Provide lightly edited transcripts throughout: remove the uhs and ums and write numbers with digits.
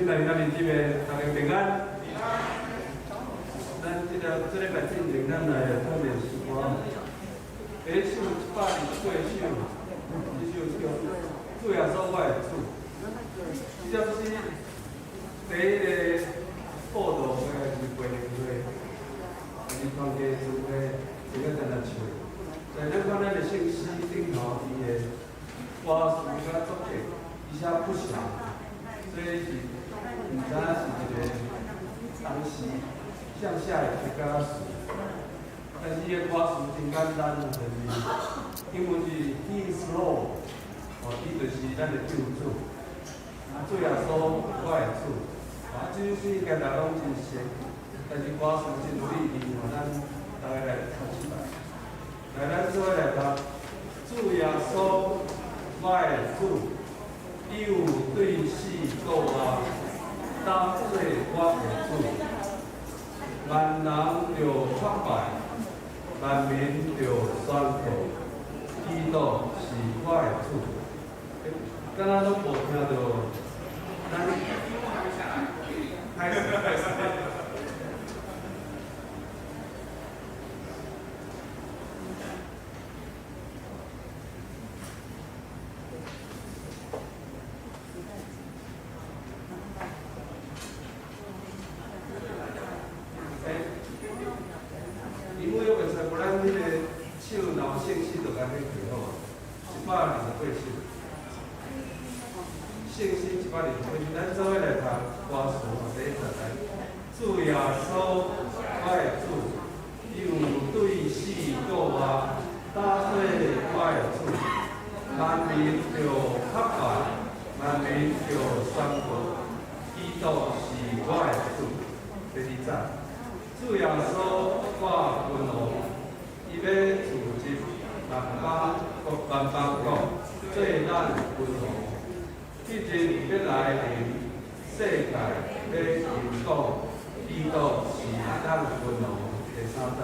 親愛的兄弟姊妹，大家平安。咱這個這禮拜進前，咱來唱一首歌。第一首128首，這首叫《主耶穌我的主》。這首詩第一個報道的是培靈會，還是團體聚會，這個在那唱。在咱看咱的聖詩頂頭，伊的歌詞佮作者，伊寫不詳，所以是毋知影是一個當時向下的一歌詞。但是伊的歌詞真簡單，就是英文是 He is Lord，哦，伊就是咱的救主。啊，主耶穌我的主。啊，這首詩應該大家攏真熟，但是歌詞真有意義，吼，咱大家來讀一擺。來，咱做伙來讀。主耶穌我的主，伊有對死顧活，當做我的主。萬人著膜拜，萬民著宣告，基督是我的主。敢若攏無聽著，咱開始開始。欸，因為有個出無咱彼個唱老聖詩就共彼個好，128首。聖詩128首，咱做伙來讀歌詞吼，第一節來。主耶穌，我的主，伊有對死顧活，當做我的主。萬民著膜拜，萬民著宣告，基督是我的主。第二節。主耶穌，我君王，伊欲處置萬邦國萬邦國，做咱君王。彼日欲來臨，世界欲認講，基督是咱君王。第三節，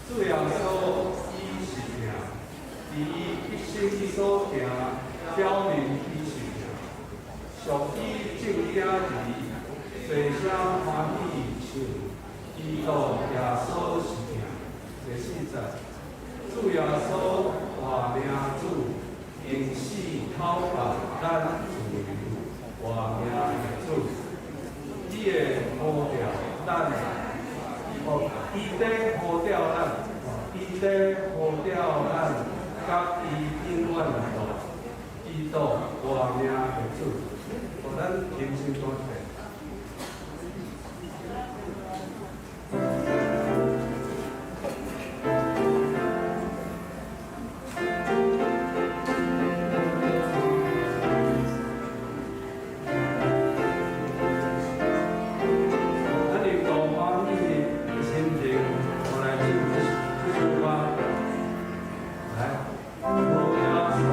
主耶穌伊是疼，佇伊一生所行，表明伊是疼。屬伊眾囝兒，齊聲歡喜唱，基督耶穌是疼。第四節，主耶穌活命主，用死討獲咱自由，活命的主，伊會呼召咱，哦，伊佇呼召咱，伊佇呼召咱，佮伊永遠同，基督活命的主，予咱輕聲講一遍。咱用大歡喜的心情，我來唱這首歌。來，主耶穌，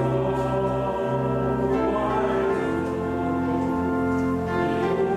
我的主，伊有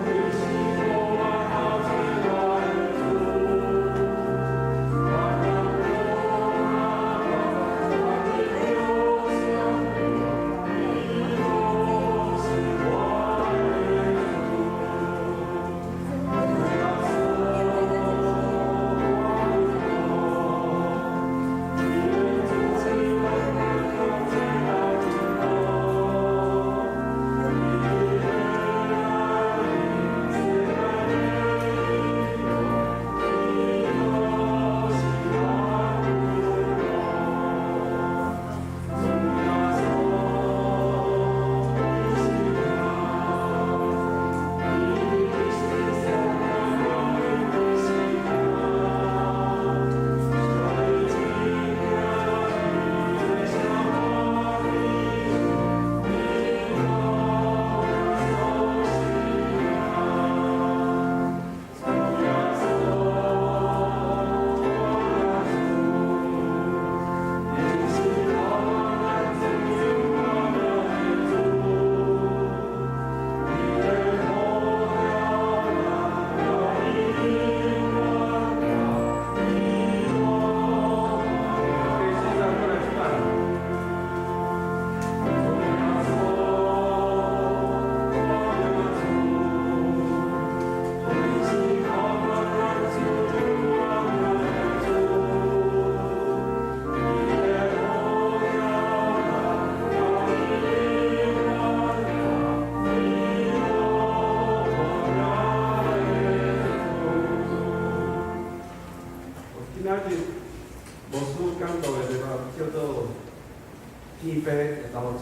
父的投資，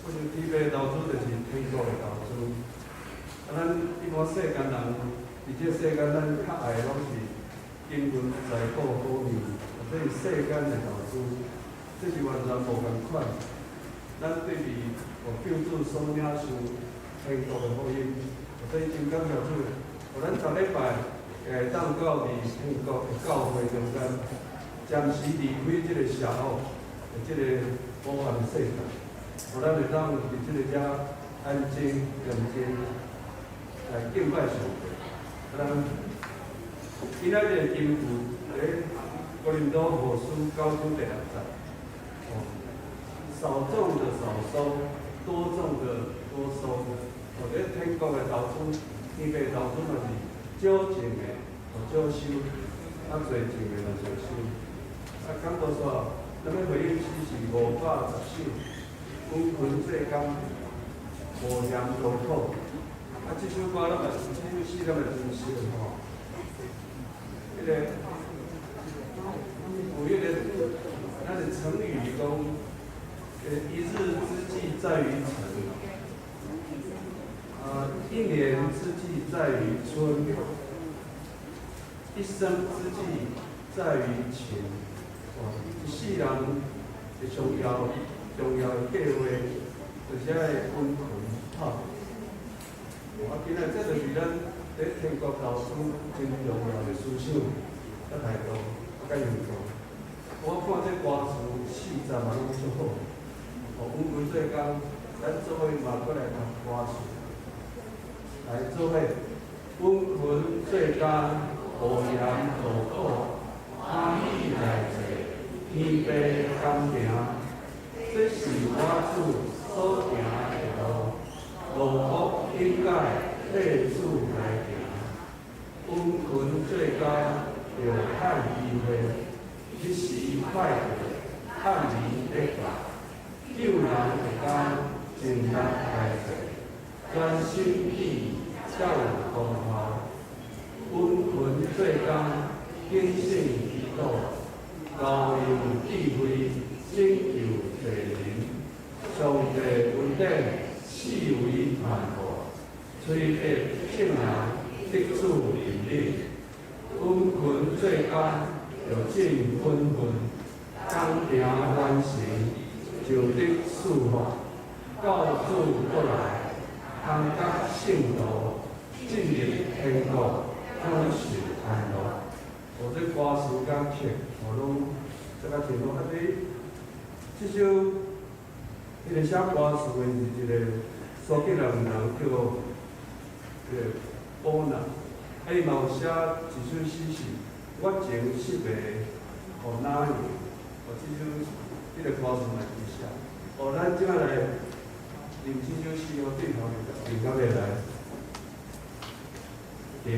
我想天父的投資就是天國的投資。啊，咱一般世間人，佇這世間，咱較愛的攏是金銀財寶好物，這是世間的投資，這是完全無仝款。咱對佇救主所領受天國的福音，所以真感謝主，予咱逐禮拜會當到佇天國的教會中間，暫時離開這個社會的這個黑暗世界，予咱會當佇這个遮安靜、寧靜來敬拜上帝。咱今仔日的金句，佇哥林多後書9章第6節，哦，少種的少收，多種的多收。哦，佇天國的投資，天父投資嘛是少種的，哦少收，啊濟種的嘛少收。啊，講到煞，咱欲回應詩是510首，殷勤做工，無嫌勞苦。啊，這首歌咱嘛，這首詩咱嘛真熟吼。彼个有彼个，咱的成語講，一日之計在於晨，啊，一年之計在於春，一生之計在於勤。哦，一世人的重要重要的計劃，就是愛殷勤拍拼。啊，今仔這就是咱佇天國投資真重要的思想、佮態度、佮行動。我看這歌詞四節嘛攏足好。哦，殷勤做工，咱做伙嘛閣來讀歌詞，來做伙殷勤做工，無嫌勞苦，歡喜來做，天父甘行。這是我主所行的路，路福應該替主來行。殷勤做工，著趁機會，彼時快過，暗暝得到，救人的工，盡力來做，專心致才有功效。殷勤做工，警醒祈禱，厚用智慧，拯救濟人。上帝恩典四圍傳播，催逼眾人得主認你。殷勤做工，著盡本分，工程完成，就得賜福。到主閣來，通佮聖徒進入天國，享受安樂。哦，這歌詞佮曲，哦，攏這個真好。啊，這這首，彼个寫歌詞的是一個蘇格蘭人，叫做波納。啊，伊嘛有寫一首詩是《我情失迷予哪樣》，哦，這首這个歌詞嘛是伊寫。哦，咱這擺來念這首詩哦，對頭念到尾來，停。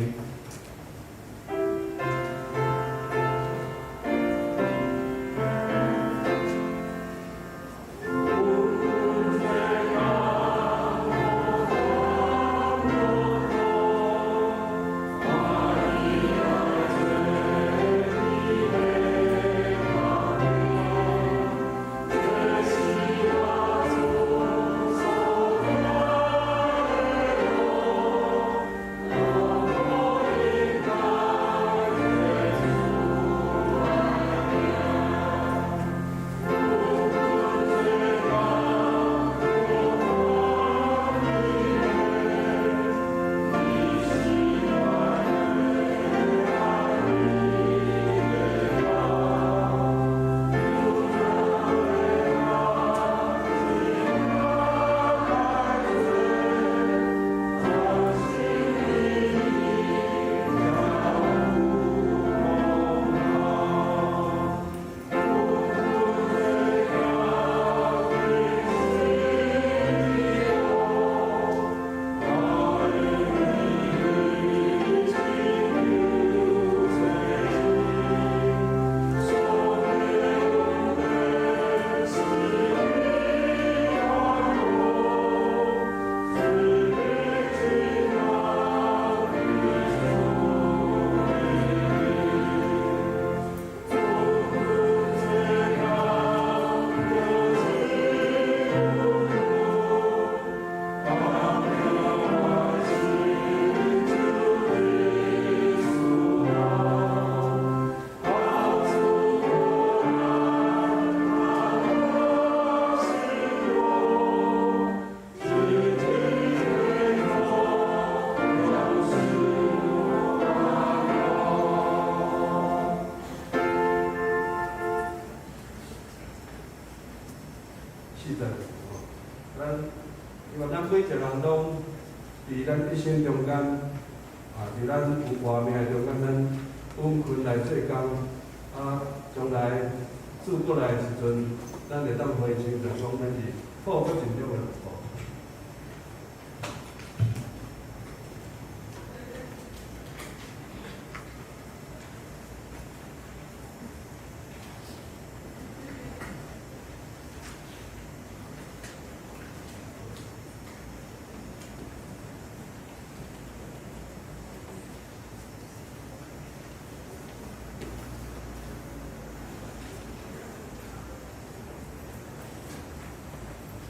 希望咱每一个人攏佇咱一生中間，佇咱有活命的中間，咱穩勤來做工，將來主過來的時陣，咱會當回想著講，咱是好閣盡忠的奴僕。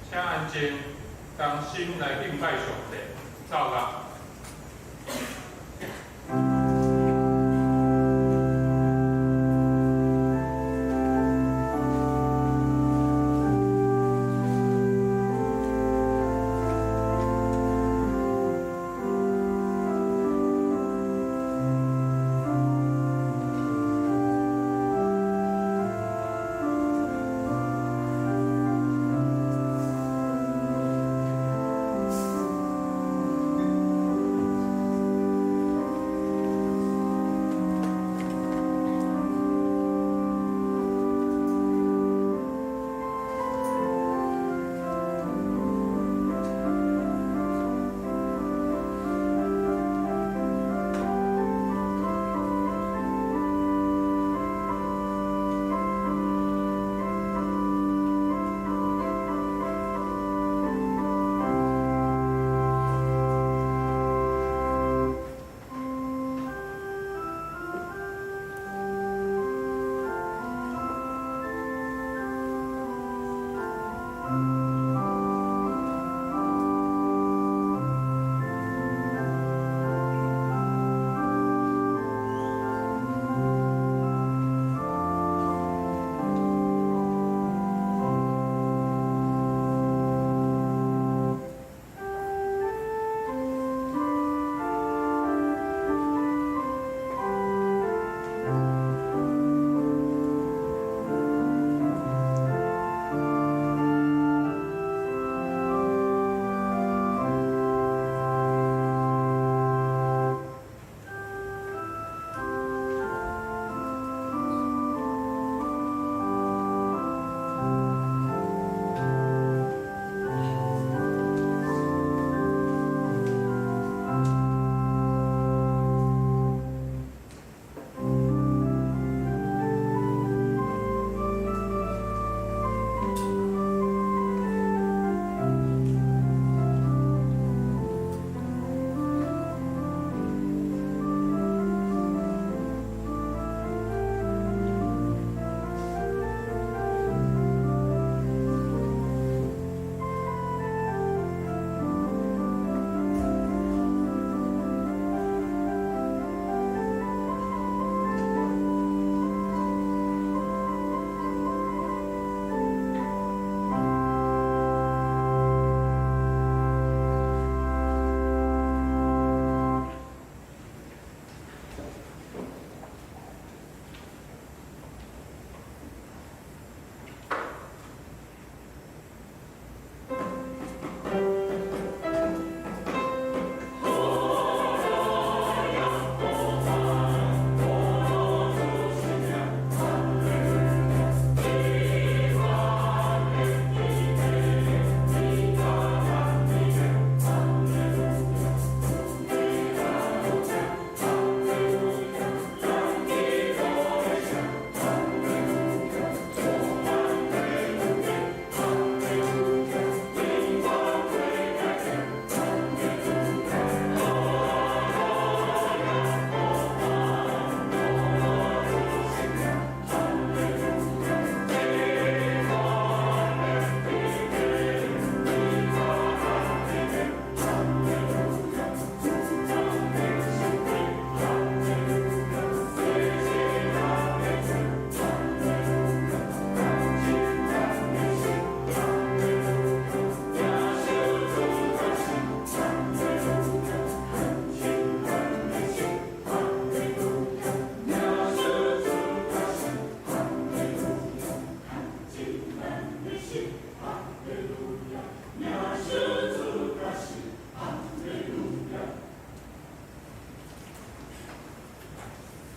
請安靜，同心來敬拜上帝，奏樂。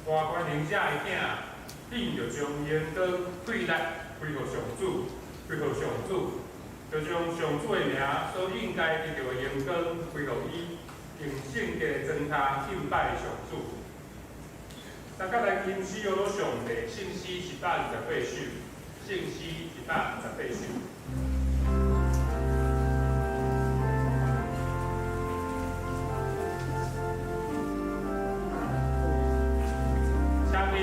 大權能者的囝，恁著將榮光對力歸予上主，歸予上主，就將上主的名所應該得著的榮光歸予伊，用聖潔的妝奬敬拜上主。大家來吟詩學上帝，聖詩128首，聖詩128首。請你。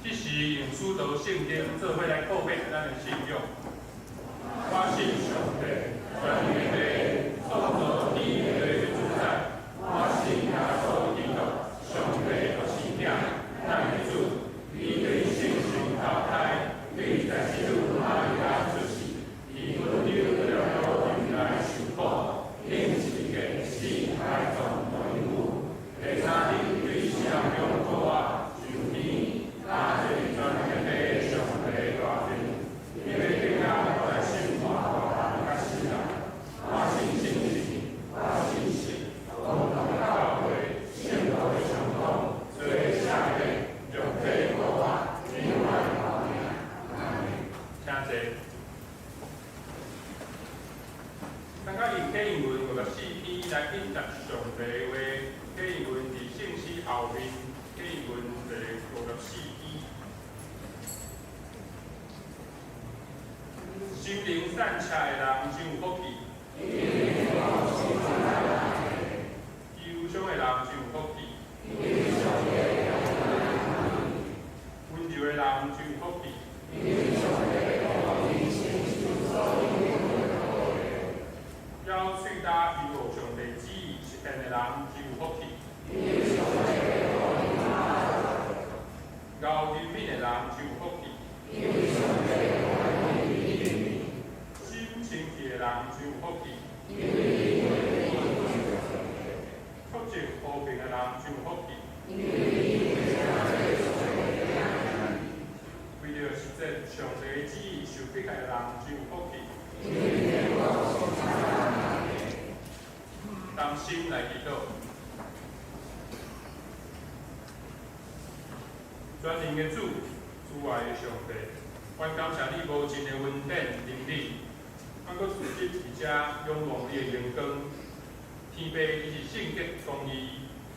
這時用使徒聖經做伙來告白咱的信仰。我信上帝，全能的父，創造天地的主宰。我信耶穌基督，上帝獨生子，咱的主。伊對聖神投胎，對十四女瑪利亞出世，佇本丟彼拉多入來受苦，釘十字架死埋葬落陰府。第三日對死人中復活，上天，搭坐全能的上帝大權，伊欲轉來來審判活人佮死人。我信聖神，我信信共同的教會，聖徒的相通，罪的赦免，肉體復活，永遠活命。阿們。請坐。咱甲用啟應文54篇來引讀上帝的話，啟應文佇聖詩後面，啟應文第54篇。心靈散赤的人真有福氣，憂傷的人真有福氣，溫柔的人真有福氣，咬喙焦維護上帝旨意實現的人真有福氣，厚憐憫的人真有福氣，心清氣的人真有福氣，促進和平的人真有福氣，為著實踐上帝旨意受迫害的人真有福氣。同心來祈禱。全能的主，慈愛的上帝，阮感謝你無盡的恩典憐憫，阮閣聚集佇遮仰望你的榮光。天父，你是聖潔公義，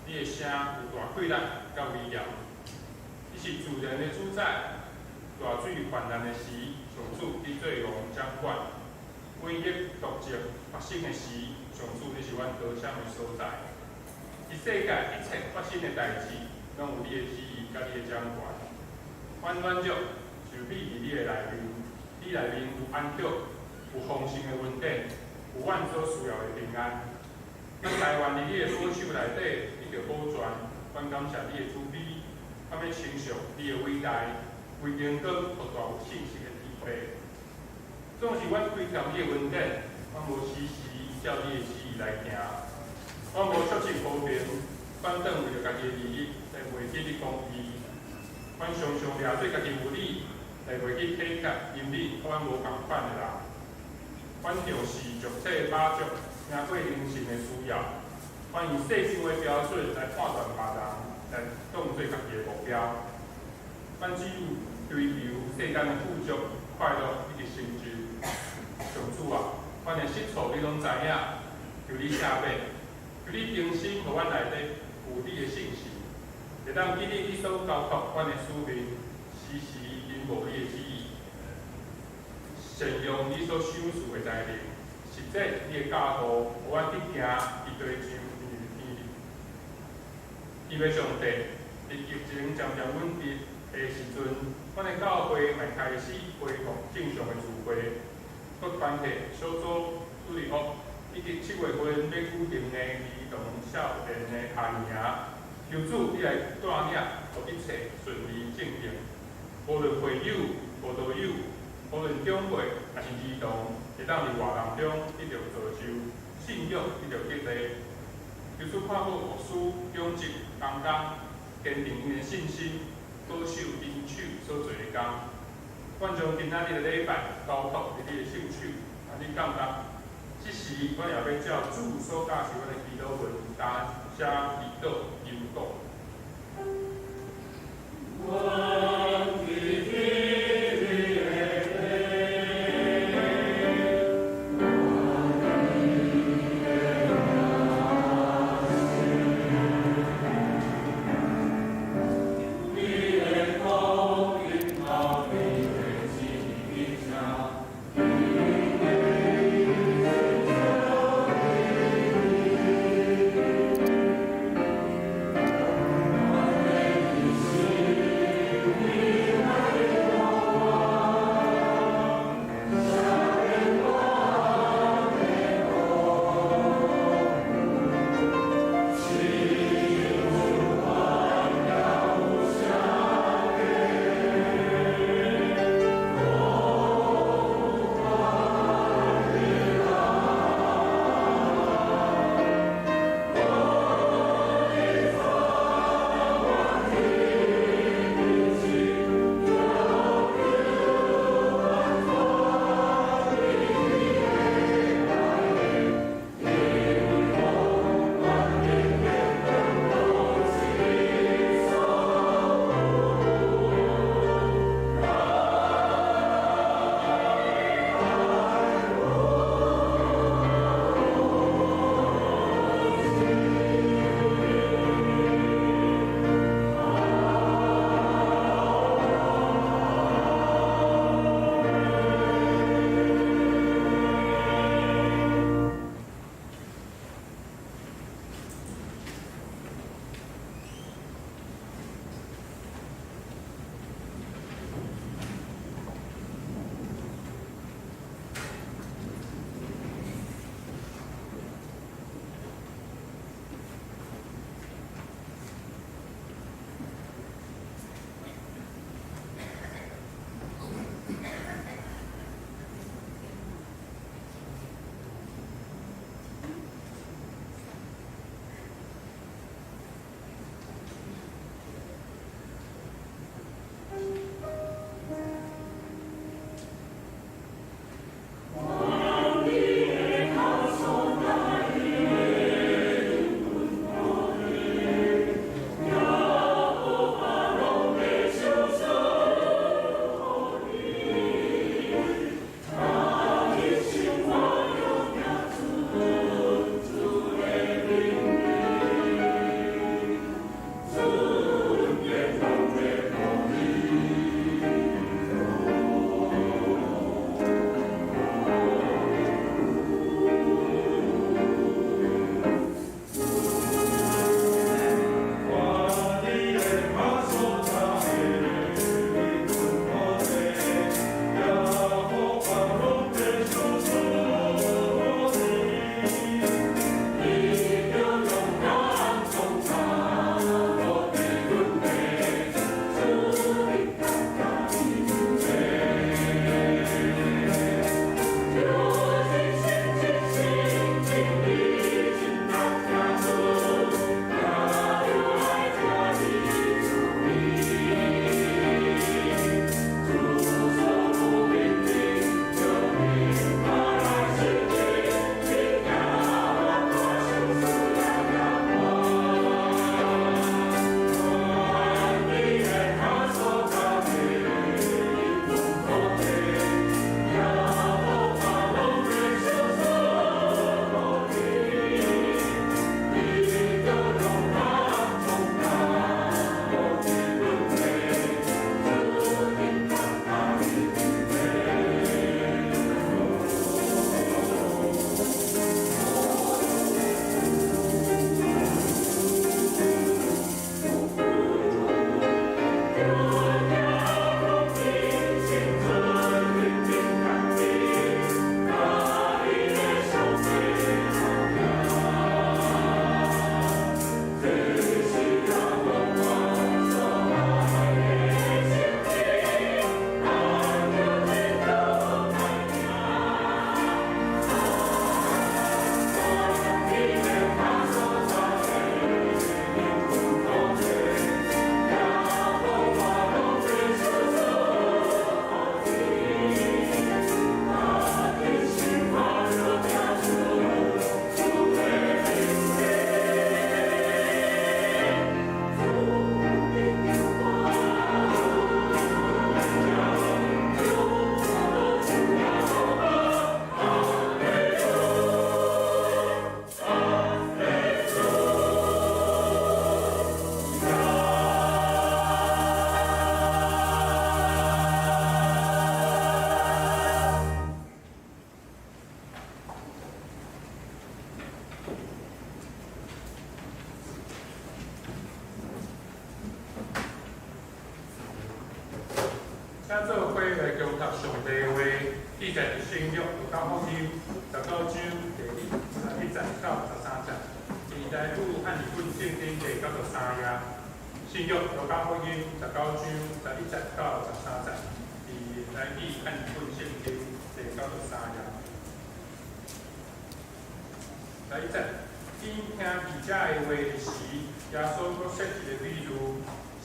你的聲有大氣力佮威嚴。你是自然的主宰，大水泛濫的時，上主你做王掌管；瘟疫毒疾發生的時，上主你是阮逃險的所在。佇世界一切發生的代誌，攏有你的旨意佮你的掌權。阮軟弱就秘佇你的內面，你內面有安息，有豐盛的恩典，有阮所需要的平安。咱台灣佇你的保守內底得著保全，阮感謝你的慈悲，阮欲稱頌你的偉大，為榮光予大有信實的天父。總是阮虧欠你的恩典，阮無時時照你的旨意來行。阮無促進和平，反轉為著家己的利益來袂記你公義。阮常常掠做家己有理，來袂記體貼憐憫佮阮無仝款的人。阮重視肉體滿足，贏過靈性的需要。阮以世上的標準來判斷別人，來當做家己的目標。阮只有追求世間的富足、快樂以及成就。上主啊，阮的失錯你攏知影，求你赦免，求你更新予阮內底有你的信心，會當記得你所交託阮的使命，時時謹無你的旨意，善用你所賞賜的才能，實踐你的教導，予阮去行佇地上，親像佇天。天父上帝，佇疫情漸漸穩定的時陣，阮的教會嘛開始恢復正常的聚會，閣團契小組主日學，以及7月份欲舉行的兒童少年的夏令營。求主你來帶領，予一切順利進行。無論會友、輔導友，無論長輩抑是兒童，會當佇活動中得著造就，信仰得著激勵。求主看顧牧師、長執、同工，堅定𪜶的信心，保守𪜶手所做的工。阮將今仔日的禮拜交託佇你的聖手，予你感覺。這時，阮也欲照主所教示阮的祈禱文，大聲祈禱求告。阮佇天的父，願你的名聖，你的國臨到，你的旨意成，你的意親像佇天。阮的衣食新約路加福音19章第11節到13節，現代語漢譯本聖經第93頁。新約路加福音19章11節到13節，現代語漢譯本聖經第93頁。11節，𪜶聽彼這的話時，耶穌閣設一个比喻，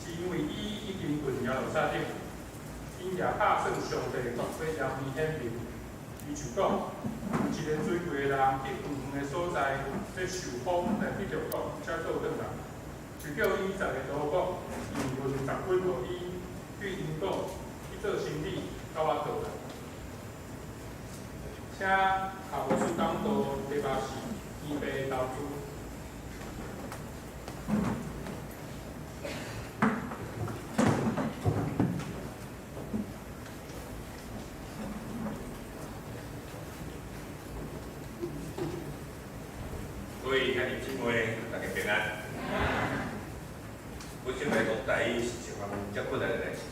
是因為伊已經近耶路撒冷，𪜶也拍算上帝的國欲予𪜶顯明。伊就講，有一个尊貴的人去遠遠的所在，欲受封來得著國，才倒轉來，就叫伊十个奴僕，用銀十斤予伊，對𪜶講，去做生理，到我倒來。請考牧師講道，題目是天父投資。各位兄弟姊妹，大家平安。本身來講台語是一項遮困難的代誌，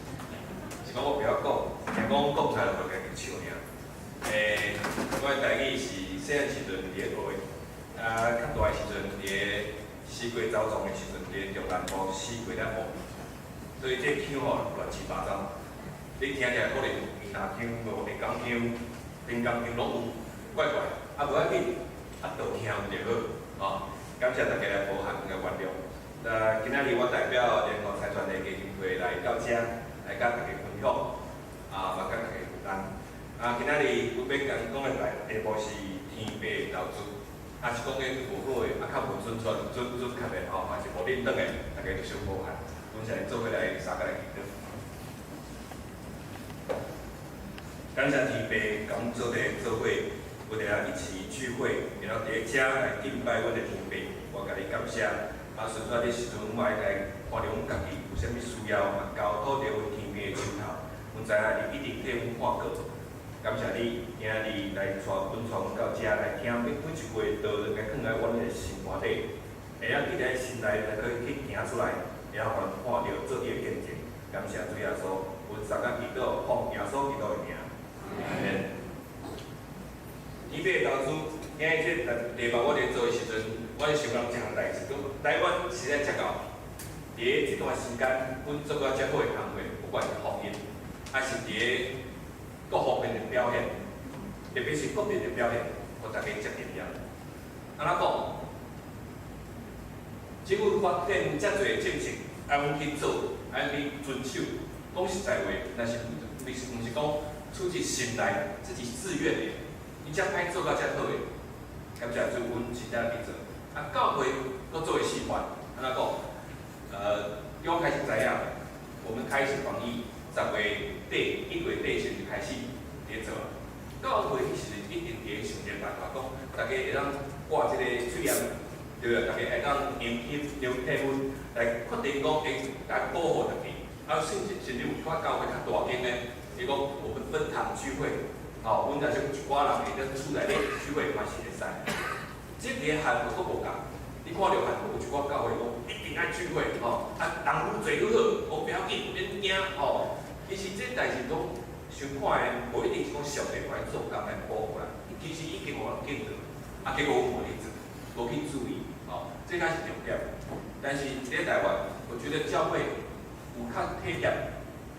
是講我袂曉講，聽講講出來就家己笑爾。我的台語是細漢時陣佇咧學的，啊，較大的時陣佇咧四季走動的時陣，佇咧中南部四季咧學，所以這腔吼亂七八糟。你聽起來可能有宜蘭腔、無下港腔、屏東腔攏有，怪怪，啊無要緊，啊就聽有就好，吼。感謝大家來包涵佮原諒。那今仔日我代表聯合財團的基金會來到遮，來佮大家分享，啊，嘛佮大家負擔。啊，今仔日阮欲講講的題目是天父投資，啊是講的無好的，啊較無準確、準確的吼，還是無認當的，大家就小包涵。阮先來做伙來相共來祈禱。感謝天父，共阮做伙做伙，有佇遐一起聚會，然後佇遮來敬拜阮的天父，我共你感謝。啊，順帶這時陣，我愛來看著阮家己有啥物需要，嘛交託佇阮天父的手頭。阮知影你一定替阮看顧。感謝你，今日來帶阮帶阮到遮來聽每一句道，來囥佇阮的心肝底，會曉記佇心內，來去去行出來，會曉予人看著做你的見證。感謝主耶穌，阮三個祈禱，奉耶穌基督的名。阿們。天父投資，今日這題目我佇做的時陣，我咧想講一項代誌，講台灣實在遮𠢕，佇咧這段時間，阮做甲遮好的工課，不管是防疫，還是佇咧各方面的表現，特別是國民的表現，予大家遮驚豔。按怎講？政府發展遮濟政策，愛阮去做，愛阮去遵守。講實在話，若是毋是講出自心內，自己自願的，伊才歹做到遮好的。感謝主，阮真正去做。啊，教會閣做會示範，按怎講？剛開始知影，我們開始防疫，10月底、1月底時就開始佇咧做。教會彼時陣一定佇咧想一個辦法，講大家會當掛這个喙罨，對無？大家會當量體量體溫，來確定講會來保護大家。啊，甚至有寡教會較大間的，伊講我們分堂聚會，吼，阮若是有一寡人會當厝內底聚會嘛是會使。這佇韓國閣無仝，你看著韓國有一寡教會講一定愛聚會，吼，啊人愈濟愈好，講不要緊，免驚，吼。其實這代誌攏想看的，無一定是講上帝來做工來保護咱，其實已經予人見著，啊結果阮無去做，無去注意，吼，這才是重點。但是佇台灣，我覺得教會有較體貼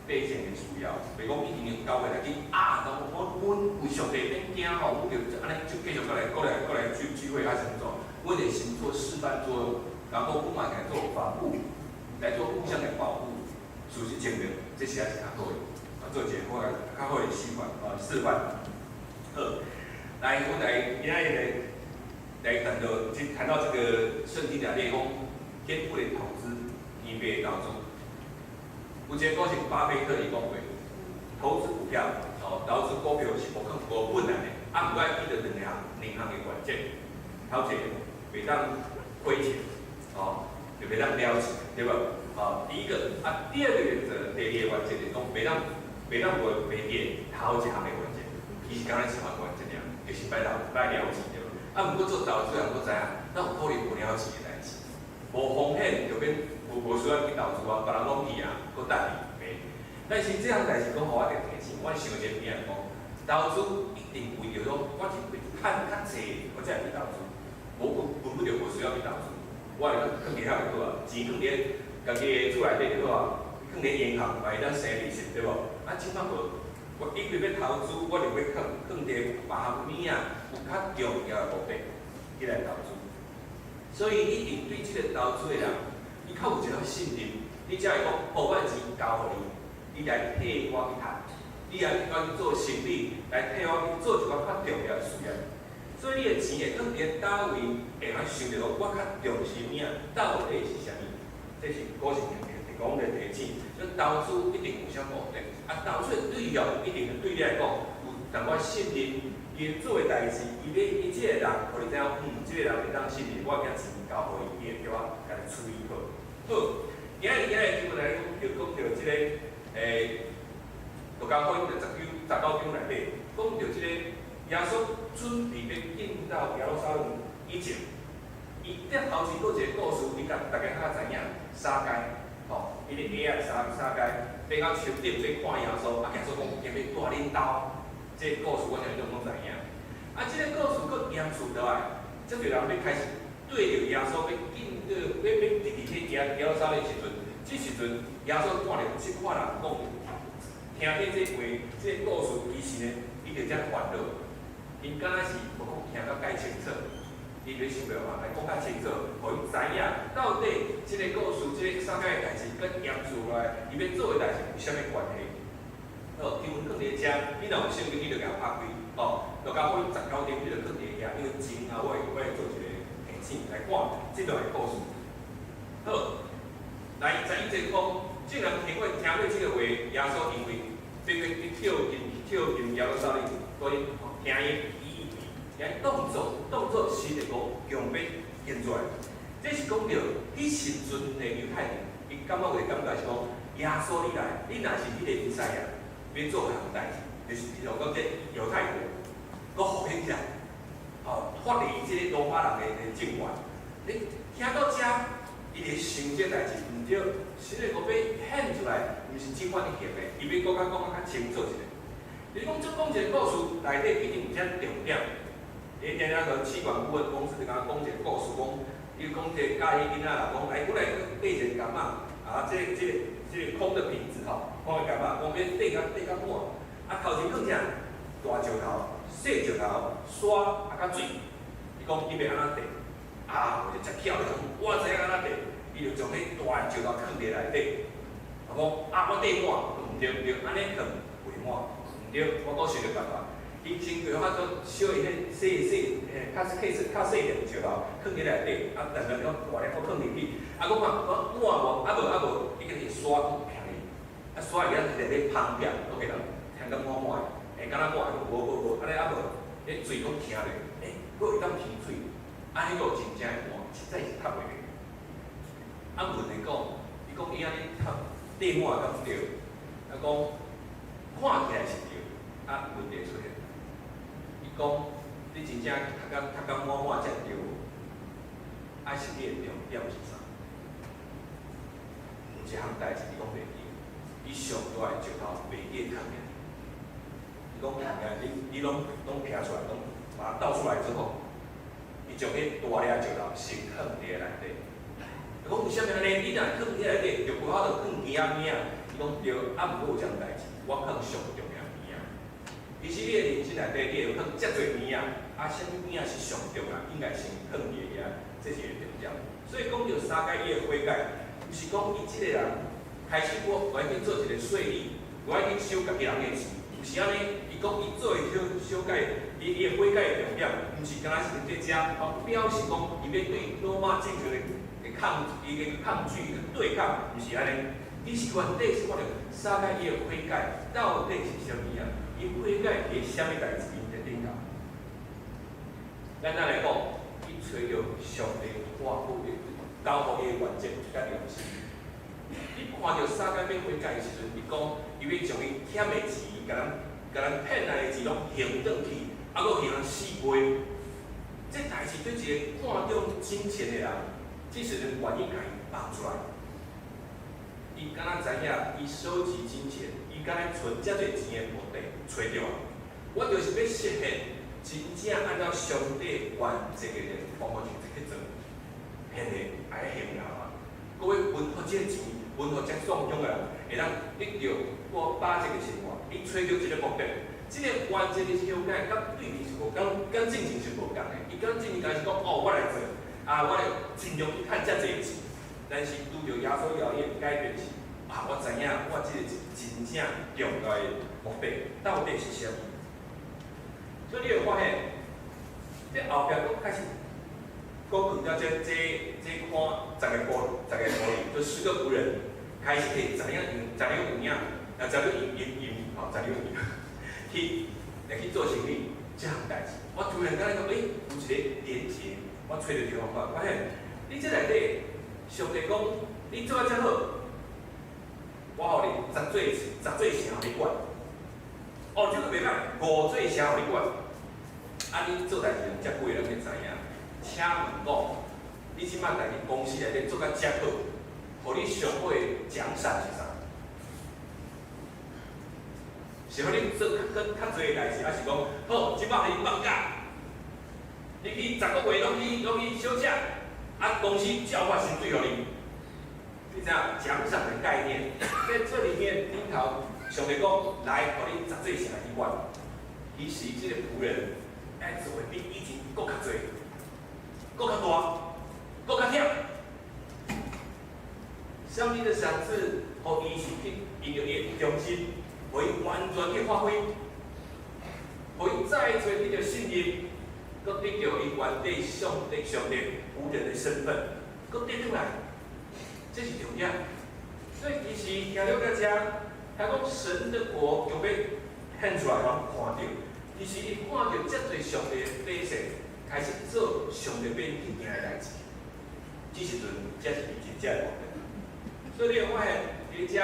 百姓的需要，袂講一定教會來去啊，講我阮有上帝免驚吼，阮就按呢就繼續閣來閣來閣來聚會還是按怎？阮會先做示範作用，然後阮嘛來做防護，來做互相的保護。事實證明，這是還是較好的，啊，做一個好的較好的示範啊示範。好，來，阮來今仔日來談到，就談到這個聖經內底講天父的投資，天父的投資。有一個故事，巴菲特伊講過，投資股票，哦，投資股票是無可無困難的，啊，毋過愛記得兩項的原則，頭一個袂當虧錢，哦，就袂當了錢，對無？哦，第一個，啊，第二個原則，第二個原則就是講袂當無袂跌，頭一項的原則，其實敢若一項原則爾，就是莫投莫了錢，對無？啊，毋過做投資人，閣知影，哪有可能無了錢的代誌？無風險就免無需要去投資啊，別人攏去啊，閣等伊賣。但是這項代誌閣予我一個提醒，我想一個邊仔講，投資一定為著講，我是為趁較濟，我才會去投資。無根本就無需要去投資。我會囥佇遐就好啊，錢囥佇家己的厝內底就好啊，囥佇銀行嘛會當生利息，對無？啊，這擺無，我一直欲投資，我就欲囥佇別項物仔，有較重要的目的去來投資。所以你一定對這個投資的人，你較有一個信任，你才會講，好，我的錢交予你，你來替我去趁，你來替我去做生意，來替我去做一寡較重要的事業。所以你的錢會囥佇佗位，會通想著講，我較重視物仔到底是啥物？這是股市提供的提醒。所以投資一定有啥目的，啊，投資的對象一定對你來講有淡薄信任，伊做的代誌，伊欲伊這個人，予你知影，這個人會當信任，我將錢交予伊，伊會叫我共伊處理好。好，今仔日經文來講，就講著這個，路加福音第19章內底，講著這個耶穌準備欲進到耶路撒冷以前，伊得頭前閣一個故事，你共大家較知影，撒該，吼，伊咧下仔撒該，爬到樹頂欲看耶穌，啊，耶穌講伊欲蹛恁兜，這個故事我相信攏知影。啊，這個故事閣延續落來，遮濟人欲開始對著耶穌欲進到，欲欲入去耶路撒冷時陣，這時陣耶穌看著這款人講，聽見這話，這個故事，其實呢，伊就遮煩惱，𪜶敢若是無講聽甲蓋清楚，伊就想辦法來講較清楚，予𪜶知影到底這個故事，這個撒該的代誌，佮延續落來，伊欲做的代誌有啥物關係？好，經文囥佇遮，你若有聖經，你就共拍開，吼，路加福音十九章，你就囥佇遐，因為前後我會做一個提醒來看這段的故事。好，來11節講，眾人聽過這個話，耶穌因為欲欲去跳進耶路撒冷，所以聽伊以為，聽伊當作神的國強欲現出來。這是講著彼時陣的猶太人，伊感覺有個感覺是講，耶穌你來，你若是彼個彌賽亞，欲做彼項代誌，就是比如講這猶太國，閣復興起來，吼，脫離這個羅馬人的政權。你聽到這，伊就想這代誌毋對，神的國欲顯出來，毋是這款的行的，伊欲閣較講較清楚一下。你講這講一個故事內底一定有遮重點。你定定個企管顧問公司就共我講一個故事，講伊講這個教彼囡仔啦，講來，阮來缀一個柑仔，啊，這個空的瓶子吼，空的柑仔，講欲缀較滿，啊，頭前囥啥？大石頭、細石頭、沙啊，佮水。伊講伊欲按怎綴？啊，有一個遮巧的講，我知影按怎綴，伊就將彼大石頭囥佇內底。啊講啊，我綴滿，毋對毋對，按呢囥袂滿，毋對，我閣想著辦法。伊先叫較做小伊彼細細嘿，較細較細點石頭囥佇內底，啊，慢慢講大粒閣囥入去，啊，閣看講滿無？啊無啊無，伊叫伊沙閣徛入去，啊沙伊遐直咧芳壁，閣給人聽甲滿滿的，會敢若滿？無無無，按呢啊無，彼水閣聽咧，欸，閣會當提水，按呢閣真正會滿，實在是讀袂落。啊，問伊講，伊講伊按呢讀綴滿敢對？啊講看起來是對，啊問題出現。伊講你真正讀甲滿滿才對無？啊是你的重點是啥？有一項代誌你講袂記，你上大的石頭袂記囥起來。伊講囥起來，你攏徛出來，攏把它倒出來之後，伊將彼大粒石頭先囥佇內底。伊講為啥物按呢？你若囥佇內底，就無法度囥其他物仔。伊講對，啊毋過有一項代誌，我囥上重要物仔。其實你的人生內底，你會囥遮濟物仔，啊，啥物物仔是上重要，應該先囥佇遐，這是個重點。所以講著撒該伊的悔改，毋是講伊這個人開始我愛去做一個稅吏，我愛去收家己人的錢，毋是按呢。伊講伊做的小小改，伊的悔改的重點，毋是敢若是佇遮，哦，表示講伊欲對羅馬政權的抗，伊的抗拒跟對抗，毋是按呢。伊是原底是看著撒該伊的悔改到底是啥物啊？伊悔改佇啥物代誌的頂頭？簡單來講，伊揣著上帝託付的交予伊的原則佮良心。你看著撒該欲悔改的時陣，伊講伊欲將伊欠的錢，共人騙來的錢攏還轉去，啊，閣還4倍。這代誌對一個看重金錢的人，這時陣願意共伊放出來。伊敢若知影，伊收集金錢，伊敢若存遮濟錢的目的，揣著啊！我就是欲實現真正按照上帝原則的方法去做，現在愛行啊！各位分予這個錢，分予遮壯勇的人，會當得著我百節的生活。伊揣著一個目的，這個原則的了解，佮對面是無仝，佮進前是無仝的。伊佮進前敢是講哦，我來做，啊，我來盡量去趁遮濟錢。但是拄著耶穌了，伊的改變是啊，我知影我這個是真正重要的目的到底是啥物。所以你會發現，這後壁閣開始講到這看十個僕人，就十個僕人開始去十兩銀，十兩有影，啊，十兩銀銀銀，吼，十兩銀去來去做生意，這項代誌。我突然間講，欸，有一個連結，我揣著一個方法，發現你這內底，上帝講你做啊遮好，我予你十座城予你管。哦，這個袂歹，五座城予你管。啊，你做代誌遮久的人會知影。請問講，你這擺在公司內底做甲遮好，予你上好的獎賞是啥？是予你做較較濟代誌，還是講好，這擺予你放假，你去10個月攏去休假，啊，公司照發薪水予你？你知影獎賞的概念，在這裡面頂頭上帝講來，予你十座城去管。其實這個僕人愛做的比以前閣較濟，閣較大，閣較忝。上帝的賞賜，予伊是去因著伊的忠心，予伊完全去發揮，予伊再次得著信任，閣得著伊原底上帝僕人的身份，閣得轉來，這是重點。所以其實聽了到遮，聽講神的國就欲顯出來，予阮看著。其實伊看著遮濟上帝的百姓開始做上帝欲去行的代誌，這時陣才是伊真正的目的。所以你會發現，佇遮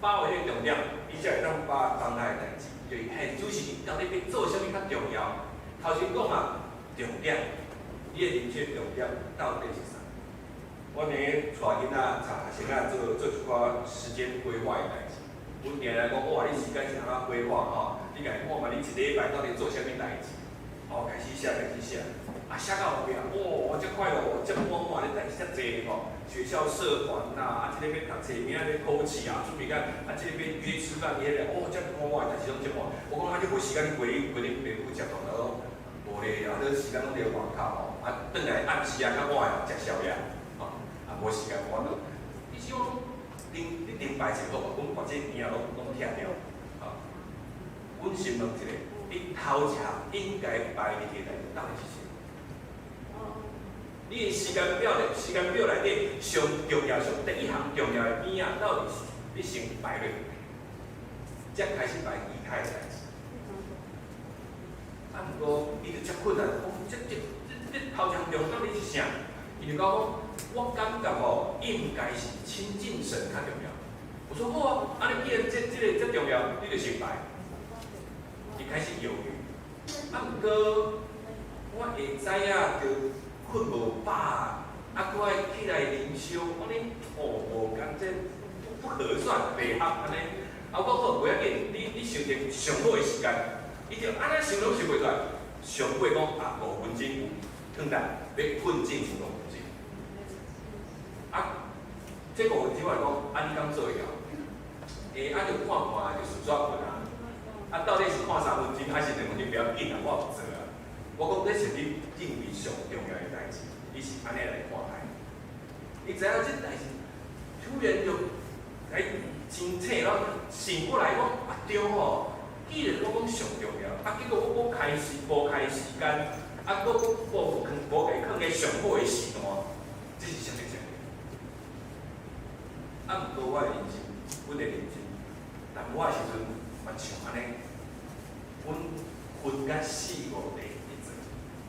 把握彼個重點，伊才會當把當下的代誌，就是現主時到底欲做啥物較重要。頭先講啊，重點，你的人生重點到底是啥？我佇咧帶囡仔、帶學生仔做一寡時間規劃的代誌。阮定來講，哇，你時間是按怎規劃吼？你家己看覓，你一禮拜到底做啥物代誌？哦，開始寫，開始寫，啊，寫到後壁，哦，我遮快樂，遮滿滿，你代誌遮濟吼。學校社團啦，啊，這個欲讀冊，明仔欲考試啊，準備甲，啊，這個欲約吃飯，彼個，哦，遮滿滿的代誌攏遮滿。我講啊，你無時間去陪你爸母食飯，伊講無咧，啊，你時間攏佇外口吼，啊，轉來暗時啊較晚食宵夜，吼，啊，無時間我講，意思我講，你頂擺一好無？阮把這耳仔攏拆掉，吼。阮先問一個，你頭一項應該擺入去的代誌到底是啥？你的時間表內，時間表內底上重要、上第一項重要的物仔，到底是你先擺落，才開始擺其他的代誌。啊，毋過伊就遮困難，講這頭一項重要到底是啥？伊就講，我感覺吼，應該是親近神較重要。我說好啊，按呢既然這個遮重要，你就先擺。伊開始猶豫，啊，毋過我下早啊，就睏無飽，啊，閣愛起來靈修，按呢哦無仝這不合算，袂合按呢。啊，我講好，無要緊，你想一個上好的時間，伊就按呢想攏想袂出來。上尾講啊，五分鐘轉來，欲睏進前五分鐘。啊，這五分鐘我來講，啊，你敢做會到？欸，啊，就看看就順煞睏啊。啊，到底是看3分鐘，還是2分鐘？不要緊啊，我有做啊。我講這是你認為上重要的代誌，你是按呢來看待。你知影這代誌突然就來清醒，然後醒過來講啊對吼，既然我講上重要，啊結果我閣開始無開時間，啊閣無無共囥佇上好的時段，這是啥物情？啊，毋過我的人生，阮的人生，但我的時陣嘛像按呢，阮分甲四五塊去做，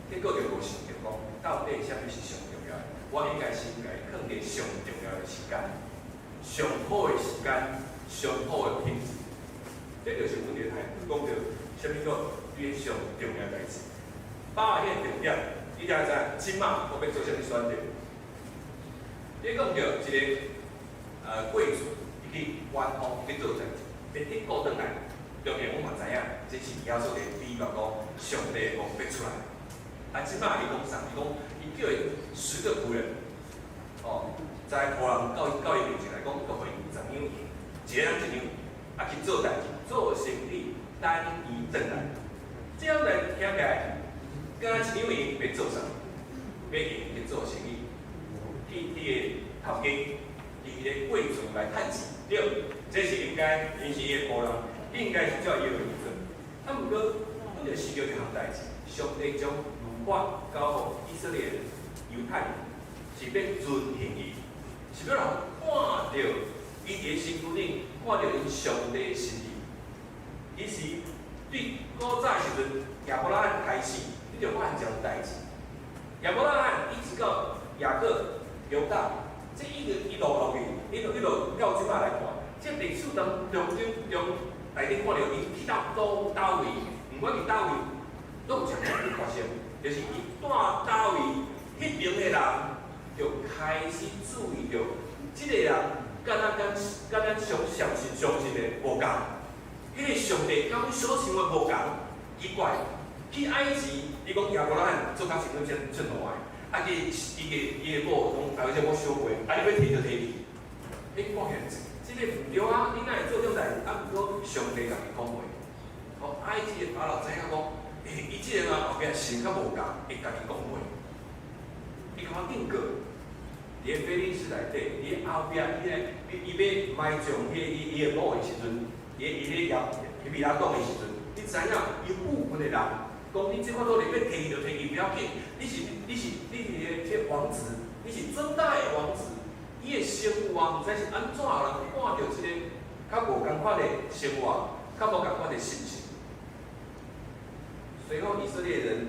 結果就無想著講到底啥物是上重要的。我應該先共伊囥佇上重要的時間，上好的時間，上好的品質。這就是阮佇台講著啥物叫你上重要的代誌。把握彼個重點，你才知這擺我欲做啥物選擇。你講著一個貴族，伊去遠方去做代誌，欲得國轉來，當然，我嘛知影，這是耶穌的比喻講，上帝的光欲出來。啊，這擺伊講啥？伊講，伊叫伊10個僕人，哦，在僕人到伊面前來講，都予伊10兩銀，一個人一兩，啊去做代誌，做生意，等伊轉來。這樣來聽起來，敢若一兩銀欲做啥？欲用去做生意，去彼個頭家，去彼個貴族來趁錢，對，這是應該，𪜶是伊的僕人，應該是照伊的話去做。啊，毋過，阮就思著一項代誌，上帝將律法交予以色列人、猶太人，是欲遵行伊，是欲人看著伊佇咧身軀頂，看著𪜶上帝的心意。其實對古早時陣亞伯拉罕開始，你就發現一項代誌。亞伯拉罕一直到雅各、猶大，這一個一路落去，一路一路到這擺來看，這歷史當中中中內底看著𪜶去到佗位，毋管佇佗位，攏有一項發生，就是伊蹛佗位，彼爿的人就開始注意著，這個人佮咱敢佮咱相信的無仝，彼個上帝佮阮所想的無仝，奇怪。去埃及，你講亞伯拉罕做較成這這大的，啊，伊伊個伊的某講，啊，這我小過，啊，你欲提就提去，你看起來這個毋對啊，你哪會做這種代誌？啊，毋過上帝共伊講話，哦，埃及的法老知影講，欸，伊這個人後壁神較無仝，會共伊講話，伊共我警告，佇咧非利士內底，佇後壁伊咧，伊欲埋葬彼個伊伊的某的時陣，伊伊咧亞彼拉講的時陣，你知影伊部分的人。講你這塊土地欲提就提去，不要緊。你是這王子，你是尊大的王子。伊的生活毋知是按怎人看著這個較無仝款的生活，較無仝款的信息。隨後以色列人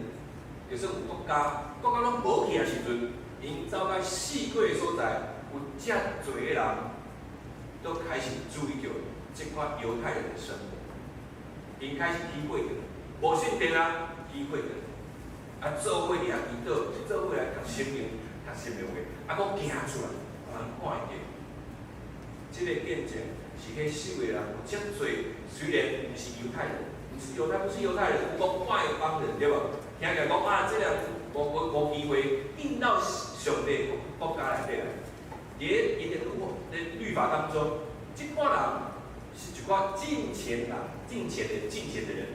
就算有國家，國家攏無去的時陣，𪜶走到四界的所在，有遮濟的人都開始注意著這款猶太人的生活，𪜶開始體會著，無聖殿啊。機會的，啊，做伙佇遐祈禱，做伙來讀聖經、讀聖經話，啊，閣行出來，予人看會見。這個見證是彼四圍人有遮濟，雖然毋是猶太人，毋是猶太，不是猶太人，有講外邦人對無？聽起來講啊，這個人無機會進到上帝國家內底來。佇咧伊的律法當中，這款人是一寡敬虔人、敬虔的人。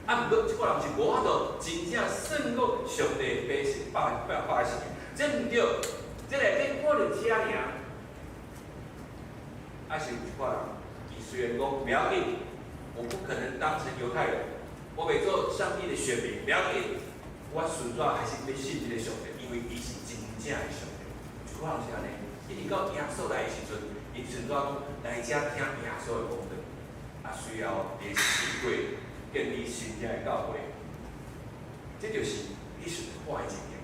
啊，毋過這款人是無法度真正勝過上帝百姓、百姓，這毋對。這內底看著遮爾，啊是有一款人，伊雖然講不要緊，我不可能當成猶太人，我袂做上帝的選民，不要緊，我順煞還是欲信這個上帝，因為伊是真正的上帝。一款人是按呢，一直到耶穌來的時陣，伊順煞講來遮聽耶穌的講道，啊，隨後佇四界建立新正的教會，這就是彼時看的情形。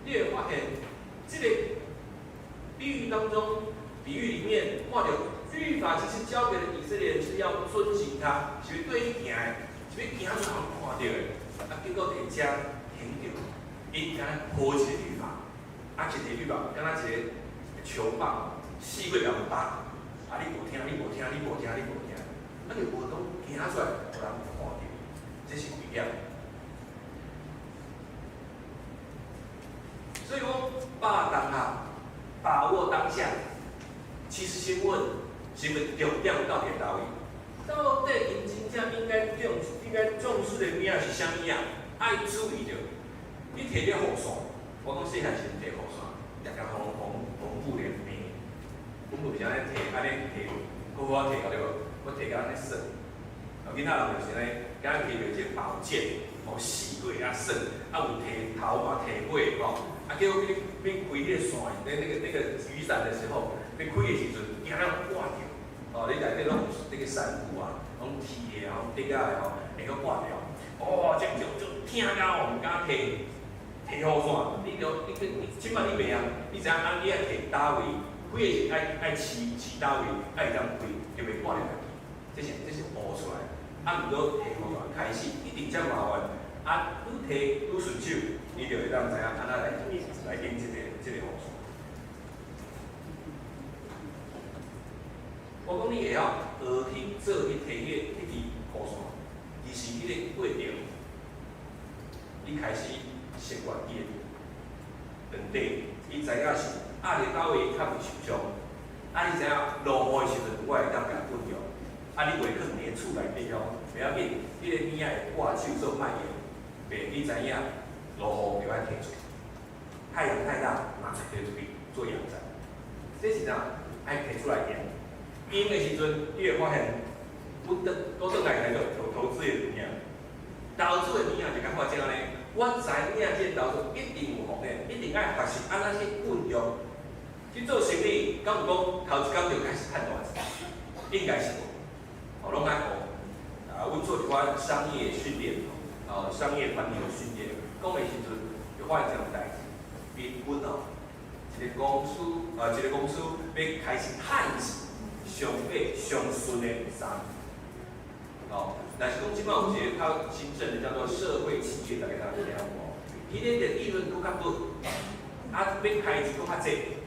你會發現，這個比喻當中，比喻裡面看著律法其實交給了以色列人是要遵行它，是欲對伊行的，是欲行出予人看著的。啊，結果佇遮停著，𪜶敢若抱一個律法，啊，一個律法，敢若一個球棒，四界共打，啊，你無聽，你無聽，你無聽，你無聽，啊，就無講行出來，予人看著，這是危險。所以講，把當下，把握當下。其實新聞，新聞重點到底佗位？到底𪜶真正應該重視的物仔是啥物啊？愛注意著。你提這雨傘，我講細漢時陣提雨傘，逐工予風雨連命。阮無是按呢提，按呢提，好好提對無？我提甲按呢耍。啊，囡仔人就是按呢，敢若提著這個寶劍，吼四界啊耍，啊有提頭嘛提尾吼，啊結果欲開彼個傘，那個雨傘的時候，欲開的時陣，驚咱掛著。哦，你內底攏有那個傘骨啊，攏鐵的啊，攏鐵仔的吼，會閣掛著。哦，這就就疼到吼，毋敢提提雨傘。你著你你這擺你袂曉，你知影按你愛提佗位，開的時愛飼飼佗位，愛會當開，就袂掛著家己。這是學出來。啊，毋過提雨傘開始一定遮麻煩。啊，愈提愈順手，你就會當知影按怎來用這個雨傘。我講你會曉學去做去提彼支雨傘，而是彼个過程，你開始習慣伊的長短，伊知影是壓力佗位較袂受傷，啊，你知影落雨的時陣，我會當共運用，啊，你袂囥佇咧厝內底哦，袂要緊，彼個物仔會掛手做莫用，袂你知影落雨就愛提出去，太陽太大，馬上提出去做陽傘，這是啥？愛提出來用。用的時陣，你會發現，阮轉閣轉來來做投投資的物件，投資的物件就感覺這按呢，我知影這個投資一定有風險，一定愛學習按怎去運用。去做生意，敢有講頭一工就開始趁大錢？應該是無，哦，攏愛學。啊，阮做一寡商業訓練，哦，商業團體的訓練，講的時陣就發現一項代誌，平均哦，一個公司啊，一個公司欲開始趁錢，上尾上順的3年。哦，若是講這擺有一個較新政的叫做社會企業，大家知聽有無？彼个的利潤閣較薄，啊，欲開錢閣較濟，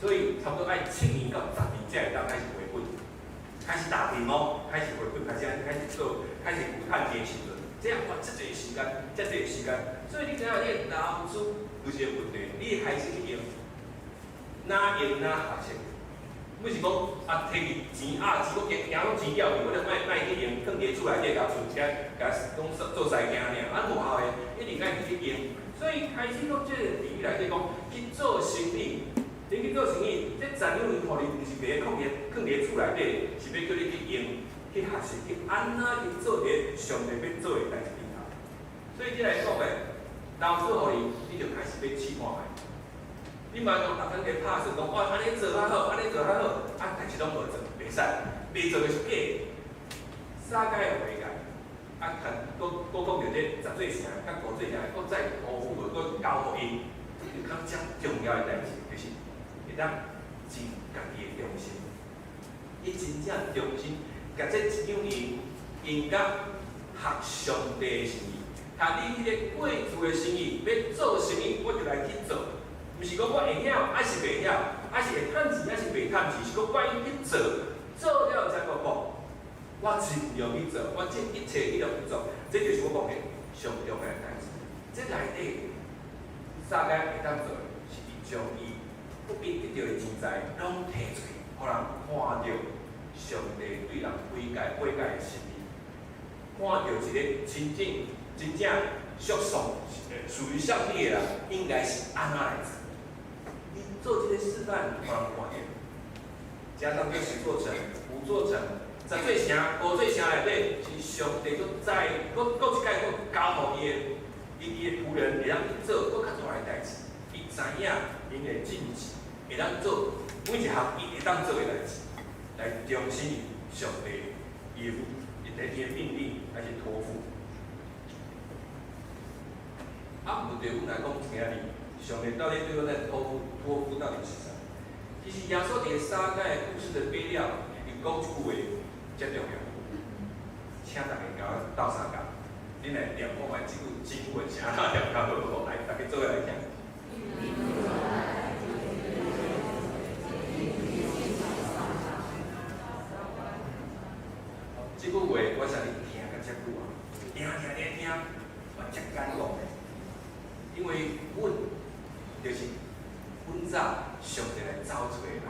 所以差不多愛7年到10年才會當開始回本，開始打平哦，開始回本，開始開始做，開始有趁錢的時陣，這樣花這濟時間，這濟時間，所以你知影你的投資不是個問題，你會開始去用，哪用哪學習。毋是講啊，提去錢啊，錢我驚驚攏錢了去，我就莫莫去用，囥佇厝內底共存起來，共講做做西行爾，啊無效的，一定愛去用。所以開始講這個比喻內底講，去做生意，你去做生意，這十兩銀予你，毋是白囥佇囥佇厝內底，是欲叫你去用，去學習，去按怎去做佇上帝欲做的代誌頂頭。所以這來講的，投資予你，你就開始欲試看覓。你莫講逐工佇拍算講，哇，按呢做較好，按呢做較好，啊，但是攏無做，袂使，袂做就是假。撒該的悔改，啊，閣閣講著這十罪城佮五罪城，閣再托付，閣交予𪜶，這個較遮重要的代誌，就是會當盡家己的忠心。伊真正忠心，共這一兩銀用甲合上帝的心意，合你彼個過去的心意，欲做生意，我就來去做。毋是講我會曉，抑是袂曉，抑是會趁錢，抑是袂趁錢，是講我愛去做，做了才閣講，我盡量去做，我盡一切力量去做，這就是我講的上重要的代誌。這內底撒該會當做的，是伊將伊不必得著的錢財攏提出去，予人看著上帝對人悔改悔改的心意，看著一個真正真正屬上屬於上帝的人，應該是按怎來做。伊做這個示範，予人看著，加上這十座城、五座城、十座城、五座城內底，是上帝閣再閣閣一擺閣交予伊的伊伊的僕人會當去做閣較大的代誌。伊知影𪜶的盡職，會當做每一項伊會當做的代誌，來忠心於上帝伊的伊的伊的命令，還是託付。啊，問題阮來講，今仔日上帝到底對阮的託付託付到底是啥？其實耶穌佇撒該的故事的尾了，伊講一句話，遮重要，請大家共我鬥相共，恁來念看覓這句經文是按怎念較好無？來，大家做伙來聽。這句話我相信聽甲遮久啊，聽聽聽聽，嘛遮感動的，因為阮就是阮早上帝來走揣的人，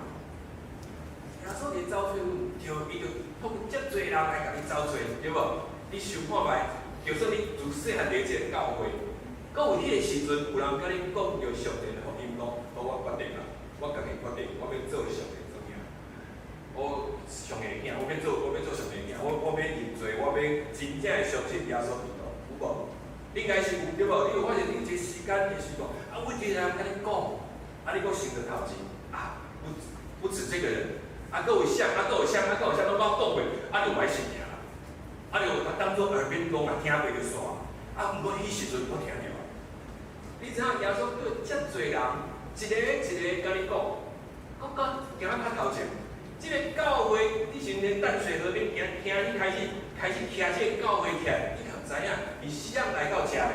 耶穌佇走揣阮，就伊就透過遮濟人來共你走揣，對無？你想看覓，就算你自細漢佇這個教會，閣有彼個時陣有人共你講著上帝的福音，講，好，我決定啦，我家己決定，我欲做上帝的囝，我上帝的囝，我欲做，我欲做上帝的囝，我我欲認罪，我欲真正的相信耶穌基督，有無？應該是有對無？你有發現你有一個時間就是講，啊，有一個人共你講，啊，你閣想著頭前，啊，不不止這個人，啊，閣有誰，啊，閣有誰，啊，閣有誰，攏捌講過，啊，就歹信爾啦，啊，就共當做耳邊風啊，聽過就煞。啊，毋過彼時陣我聽著啊，你知影耶穌叫遮濟人，一個一個共你講，閣閣行較頭前，這個教會，你是佇淡水河邊行，聽你開始開始徛這個教會起來，你敢知影？是誰來到遮的？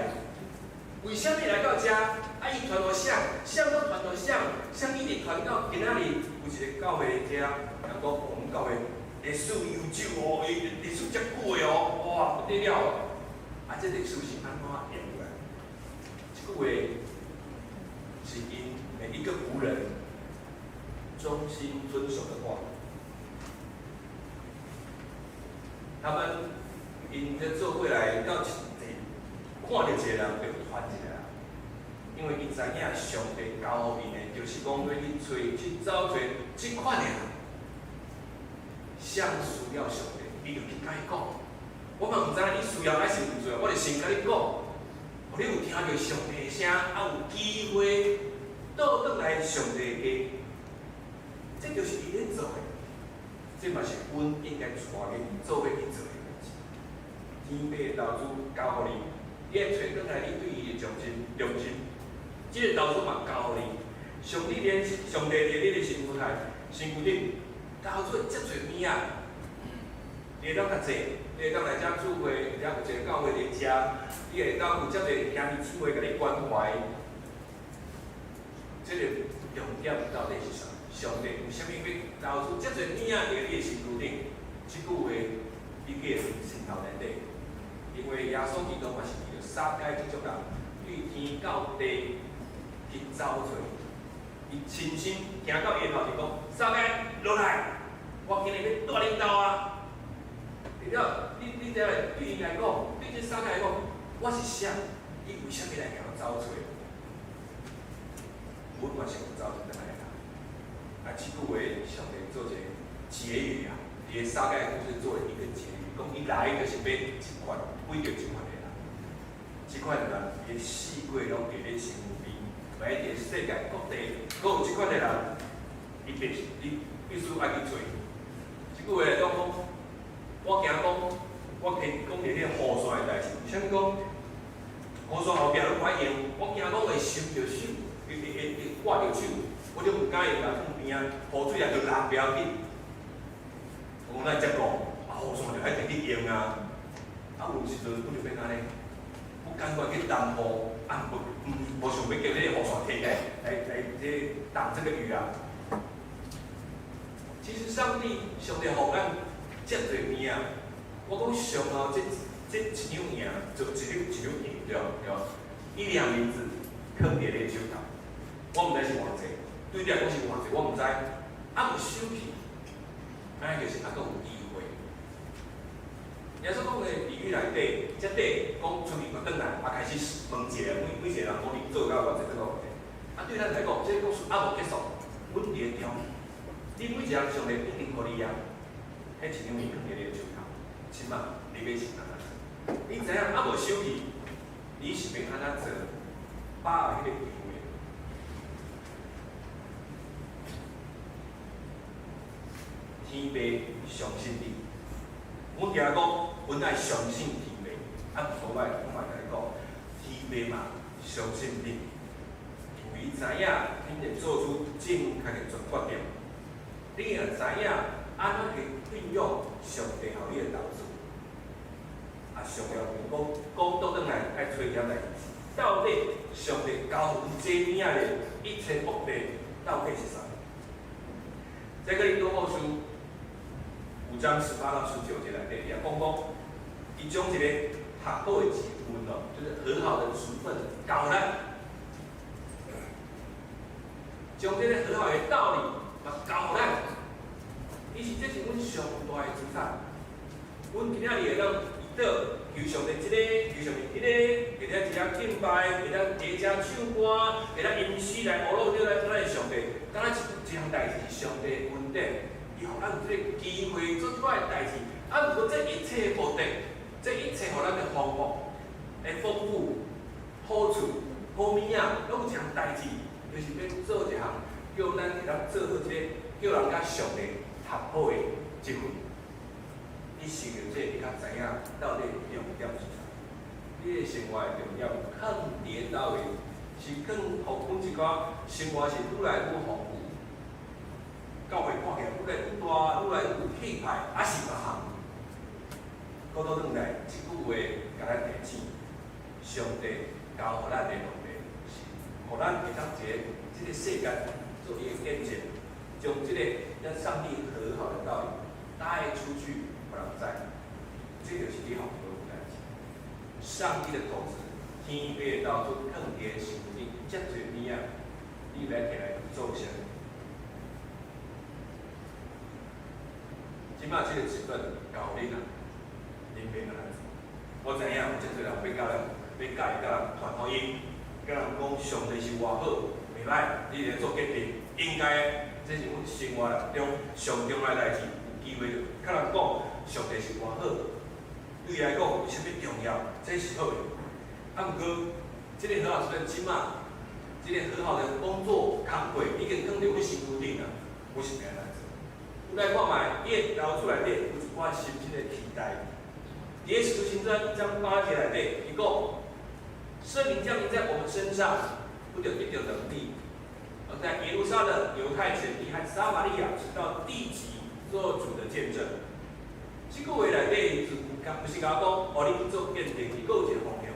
為啥物來到遮？啊，伊傳予誰？誰閣傳予誰？誰一直傳到今仔日，有一個教會佇遮，人講我們教會歷史悠久哦，伊歷史遮久的哦，哇，不得了！啊，這歷史是按怎用來？這句話是𪜶每一個僕人忠心遵守的話。他們𪜶咧做伙來到一地，看著一個人就傳一個人，因為𪜶知影上帝交予𪜶的，就是講欲去揣去走揣這款的人，啥需要上帝，伊就去共伊講。我嘛毋知你需要還是毋需要，我就先共你講，予你有聽著上帝的聲，啊有機會倒轉來上帝的家，這就是伊咧做的。這嘛是阮應該帶恁做伙去做的代誌。天父的投資交予你，你愛揣轉來你對伊的忠心、忠心。這個投資嘛交予你，上帝連上帝佇你的身軀內、身軀頂投資遮濟物仔，你會當較濟，你會當來遮聚會，遮有一個教會佇遮，你會當有遮濟兄弟姊妹共你關懷。這個重點到底是啥？上帝為啥物欲投資遮濟物仔佇你的身軀頂？這句話你記佇心頭內底，因為耶穌基督嘛是為著撒該這種人，對天到地去走揣，伊親身行到伊的頭前講：撒該落來，我今日欲蹛恁兜啊！對了，你知影對伊來講，對這撒該來講，我是誰？伊為啥物來共我走揣？阮嘛是有走轉來的。啊，這句話上帝做一個結語啊，佇個撒該故事做一個結語，講伊來就是欲這款，為著這款的人，這款的人伊四界攏佇咧身邊，佇個世界各地，閣有這款的人，伊必須愛去揣。這句話來講講，我驚講，我聽講著彼個雨傘的代誌，為啥物講雨傘後壁攏無愛用？我驚講會濕著手，會掛著手，我就毋敢用共放邊仔，雨水也就落袂要緊。我講咱才講，啊雨傘就愛摕去用啊。啊有時陣阮就欲按呢，我甘願去擔雨，啊無無想欲叫這個雨傘提起來來來這擋這個雨啊。其實上帝予咱遮濟物仔，我講上後這一兩銀，就一兩一兩銀對對，一兩銀子囥佇你手頭，我毋知是偌濟，對你來講是偌濟，我毋知，啊無收去，按呢就是猶閣有機會。耶穌講的比喻內底，這底講出去閣轉來，啊開始問一個每每一個人講你做到偌濟，做到偌濟。啊對咱來講，這個故事猶無結束，阮佇咧中，你每一個人上帝一定予你啊，彼一兩銀囥佇你的手頭，這馬你欲是按怎做？你知影猶無收去，你是欲按怎做？把握彼個機會。天父相信你，阮定講，阮愛相信天父。啊，毋過我嘛共你講，天父嘛相信你，因為伊知影恁會做出正確的決定。你若知影按怎去運用上帝予你的投資，啊，上要講講倒轉來愛揣點代誌，到底上帝交予阮這物仔的一切目的到底是啥？這哥林多後書5章18到19節內底也講講，伊將一個合好的職分哦，就是和好的職分交咱，將這個和好的道理嘛交咱。其實這是阮上大的資產。阮今仔日會當祈禱，求上帝這個，求上帝彼個，會當佇遮敬拜，會當佇遮唱歌，會當吟詩來呵咾著咱的上帝。敢若一一項代誌是上帝的恩典，伊予咱有這個機會做這款的代誌。啊，毋過這一切目的，這一切予咱的豐富、的豐富、好處、好物仔，攏有一項代誌，就是欲做一項，叫咱會當做好這個，叫人佮上帝合好的這份。你想著這個，你較知影到底重點是啥？你的生活的重點囥佇佗位？是囥予阮一寡生活是愈來愈豐富，教會看起來愈來愈大，愈來愈有氣派，抑是別項？閣倒轉來，這句話共咱提醒：上帝交予咱的目的是，予咱會當佇這個世間做伊的見證，將這個跟上帝和好的道理帶出去，予人知。這就是你予做的代誌。上帝的種子，天父的投資囥佇你身軀頂，遮濟物仔，你欲起來做啥？這擺這个職分交恁啊，恁欲按怎做？我知影有遮濟人欲佮人，欲佮意佮人傳福音，佮人講上帝是偌好，袂歹，你來做決定，應該的，這是阮生活中上重要的代誌，有機會就佮人講上帝是偌好，對伊來講有啥物重要，這是好的。啊，毋過，這个好雖然這擺，這个好好的工作工課已經囥佇阮身軀頂啊，我是欲按怎做？有來看覓，伊的投注內底有一寡深深的期待。佇咧使徒行傳一章八節內底，伊講聖靈降臨在我們身上，不就得著能力，而在耶路撒冷、猶太全地和撒瑪利亞，直到地極，做主的見證。這句話內底是毋是共我講，哦，你去做見證，伊閣有一個方向。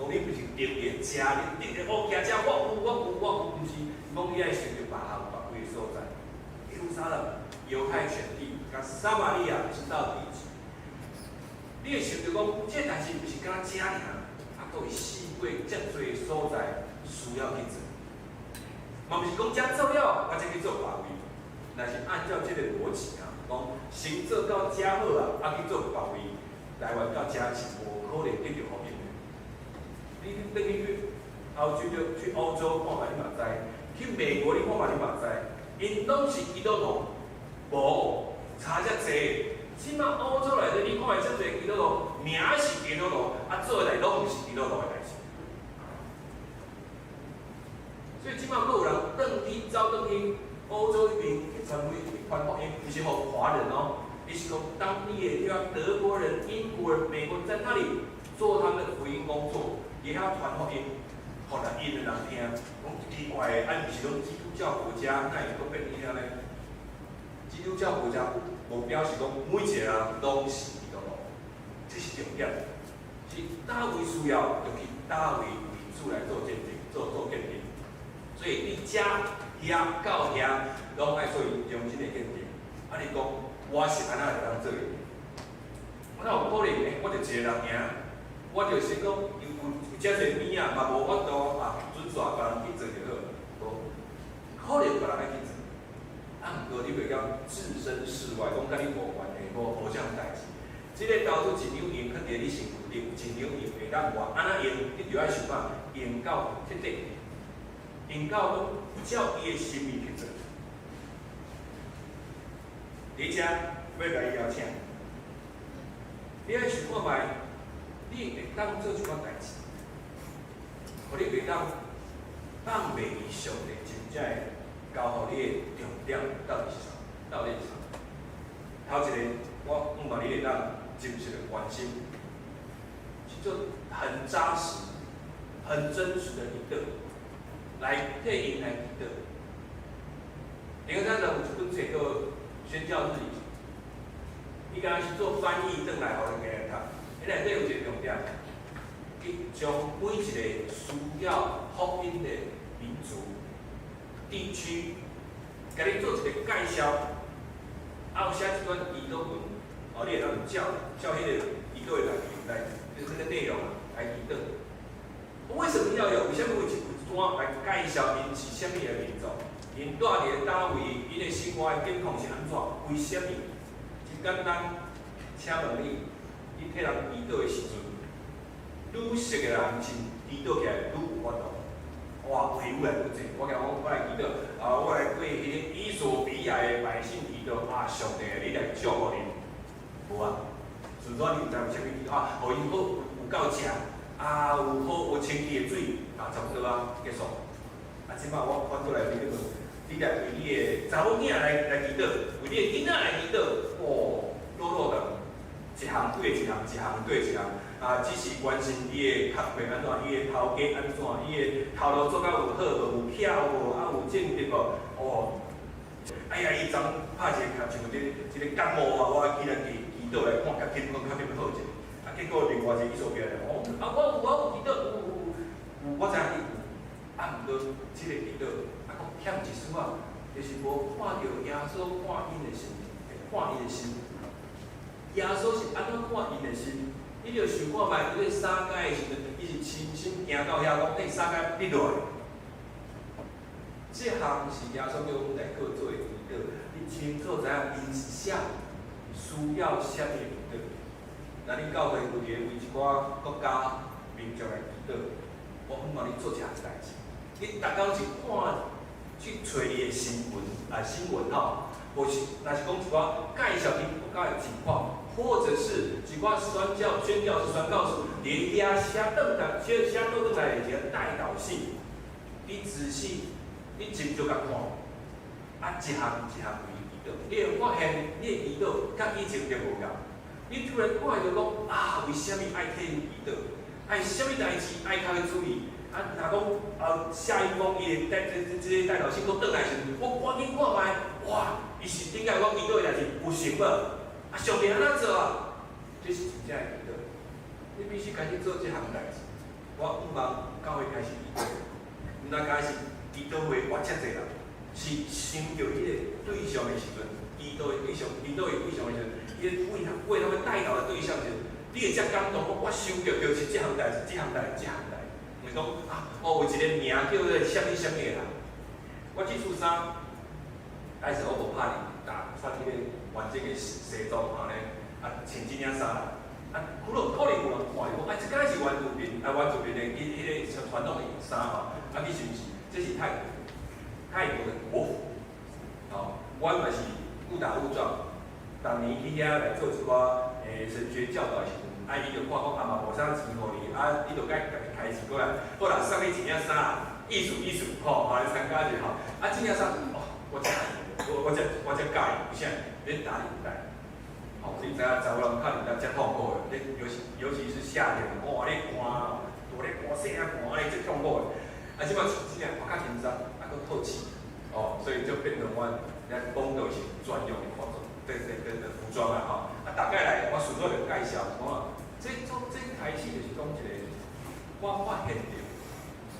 講你毋是定佇遮，你定佇哦，徛遮，我有，我有，我有，毋是，講你愛想著別項別位的所在，耶路撒冷、猶太全地、佮撒瑪利亞，直到地極。你會想著講，這個代誌毋是干焦這爾，啊，閣有四界遮濟所在需要去做，嘛毋是講遮做了，我才去做別位。若是按照這個邏輯啊，講先做到遮好啊，啊去做別位，台灣到遮是無可能得著福音的。你轉去去歐洲，去歐洲看覓你嘛知，去美國你看覓你嘛知，𪜶攏是基督徒，無差遮濟。這擺歐洲內底，你看的遮濟基督徒，名是基督徒，啊做的代攏毋是基督徒的代誌。所以這擺閣有人轉去走轉去歐洲彼邊去傳福音，去傳福音，毋是予華人哦，伊是講當地的遐德國人、英國人、美國人在那裡做他們的福音工作，也曉傳福音，予人𪜶的人聽。講奇怪的，啊毋是攏基督教國家，哪會閣變遐呢？基督教國家無表示講每一個人攏是基督徒，這是重點。是佗位需要，就去佗位為主來做見證，做做見證。所以你遮遐到遐，攏愛做伊忠心的見證。啊，你講我是按怎會當做的？我哪有可能呢？我就一個人爾，我就是講有有有遮濟物仔，嘛無法度啊，準煞別人去做就好。無可能別人愛去做。啊，毋過你袂曉置身事外，講佮你無關係，無無這種代誌。這个投資一兩用，囥佇你身軀頂，一兩用會當偌按怎用，你就愛想辦法用到徹底，用到講照伊的心意去做。佇遮欲共你邀請，你愛想看覓，你會當做一寡代誌，予你袂當放袂記上帝真正的交予你的重點到底是啥？到底是啥？頭一個，我希望你會當真實的關心，是做很紮實、很真實的祈禱，來替𪜶來祈禱。因為咱有一本冊叫《宣教日記》，伊敢若是做翻譯轉來予恁家來讀，彼內底有一個重點，伊將每一個需要福音的民族、地區，共你做一個介紹，啊有寫一段祈禱文，哦，你會當照照彼個祈禱的內容來，就是這個內容來祈禱。為什麼要有？為什麼有一段來介紹𪜶是啥物的民族？𪜶住佇咧佗位，𪜶的生活的境況是按怎？為什麼？真簡單，請問你，你替人祈禱的時陣，愈熟的人是祈禱起來愈有法度。哇，話愈來愈濟。我共講，我來祈禱，啊，我來為彼个衣索比亞的百姓祈禱，啊，上帝，你來祝福𪜶。無啊，自怎你毋知有啥物祈禱啊？予𪜶好有夠食，啊，有好有清氣的水，啊，差不多啊，結束。啊，這擺我反過來對你問，你來為你的查某囝來來祈禱，為你的囡仔來祈禱，哦，落落長，一項對一項，一項對一項，啊，只是關心伊的工課按怎，伊的頭家按怎，伊的頭路做甲有好無，有巧無，啊有正直無，哦，哎呀，伊昨拍一个像一個一個感冒啊，我起來祈祈禱來看，共健康較變好者。啊，結果另外一個伊索比亞人，哦，啊，我有我有祈禱，有有有，我知影伊有，啊，毋過這個祈禱，啊，閣欠一絲仔，就是無看著耶穌看𪜶的心，看𪜶的心。耶穌是按怎看𪜶的心？你著想看覓，伊咧撒該的時陣，伊是親身行到遐講，欸，撒該，你落來。這項是耶穌叫阮來去做的祈禱，你清楚知影𪜶是啥，需要啥物的祈禱。若你教會有佇咧為一寡國家民眾來祈禱，我希望你做這項代誌。你逐工是看去揣伊的新聞啊，新聞吼，無是，若是講一寡介紹𪜶國家的情況，或者是一寡宣教、宣教士、宣教士，佇遐寫轉來，寫寫倒轉來的一個代禱信，你仔細，你斟酌共看，啊，一項一項為祈禱，你會發現你的祈禱佮以前就無仝。你突然看著講啊，為啥物愛替𪜶祈禱？愛啥物代誌愛較去注意？啊，若講啊，下一封伊會帶這這這個代禱信閣轉來時，我趕緊看覓，哇！伊是頂下我祈禱的代誌有成無？啊，上帝按怎做啊？這是真正的祈禱，你必須開始做這項代誌。我向望教會開始祈禱，毋但開始祈禱會活遮濟人，是想著彼個對象的時陣，祈禱的對象，祈禱的對象的時陣，伊個為他為他們代禱的對象時，你會遮感動，我想著就是這項代誌，這項代誌，這項代誌。毋是講啊，哦，有一個名叫做啥物啥物的人，我這束衫，開始我無拍領帶，穿彼個完整的西裝按呢，啊，穿這領衫啦，啊，可能有人看伊講，啊，這敢是原住民啊，原住民的彼彼個傳統的衫吼，啊，其實毋是，這是泰國，泰國的國服，吼，我嘛是誤打誤撞，逐年去遐來做一寡神學教導的時陣，啊，伊就看講啊嘛無啥錢予你，啊，你著該家己開錢過來，好啦，送你一領衫，意思意思，吼，來參加者吼，啊，這領衫，哦，我真我我才我才佮意，為啥？免打領帶，吼，你知影查某人敲領帶遮痛苦的，你尤其是夏天，哇，咧寒，大咧寒，細仔寒，咧足痛苦的。啊，這擺穿這領我較輕鬆，啊，閣透氣，哦，所以就變成阮咱講道是專用的服裝，對對對對，服裝啊，吼，啊，大概來，我順續就介紹，講這做這開始就是講一個，我發現著，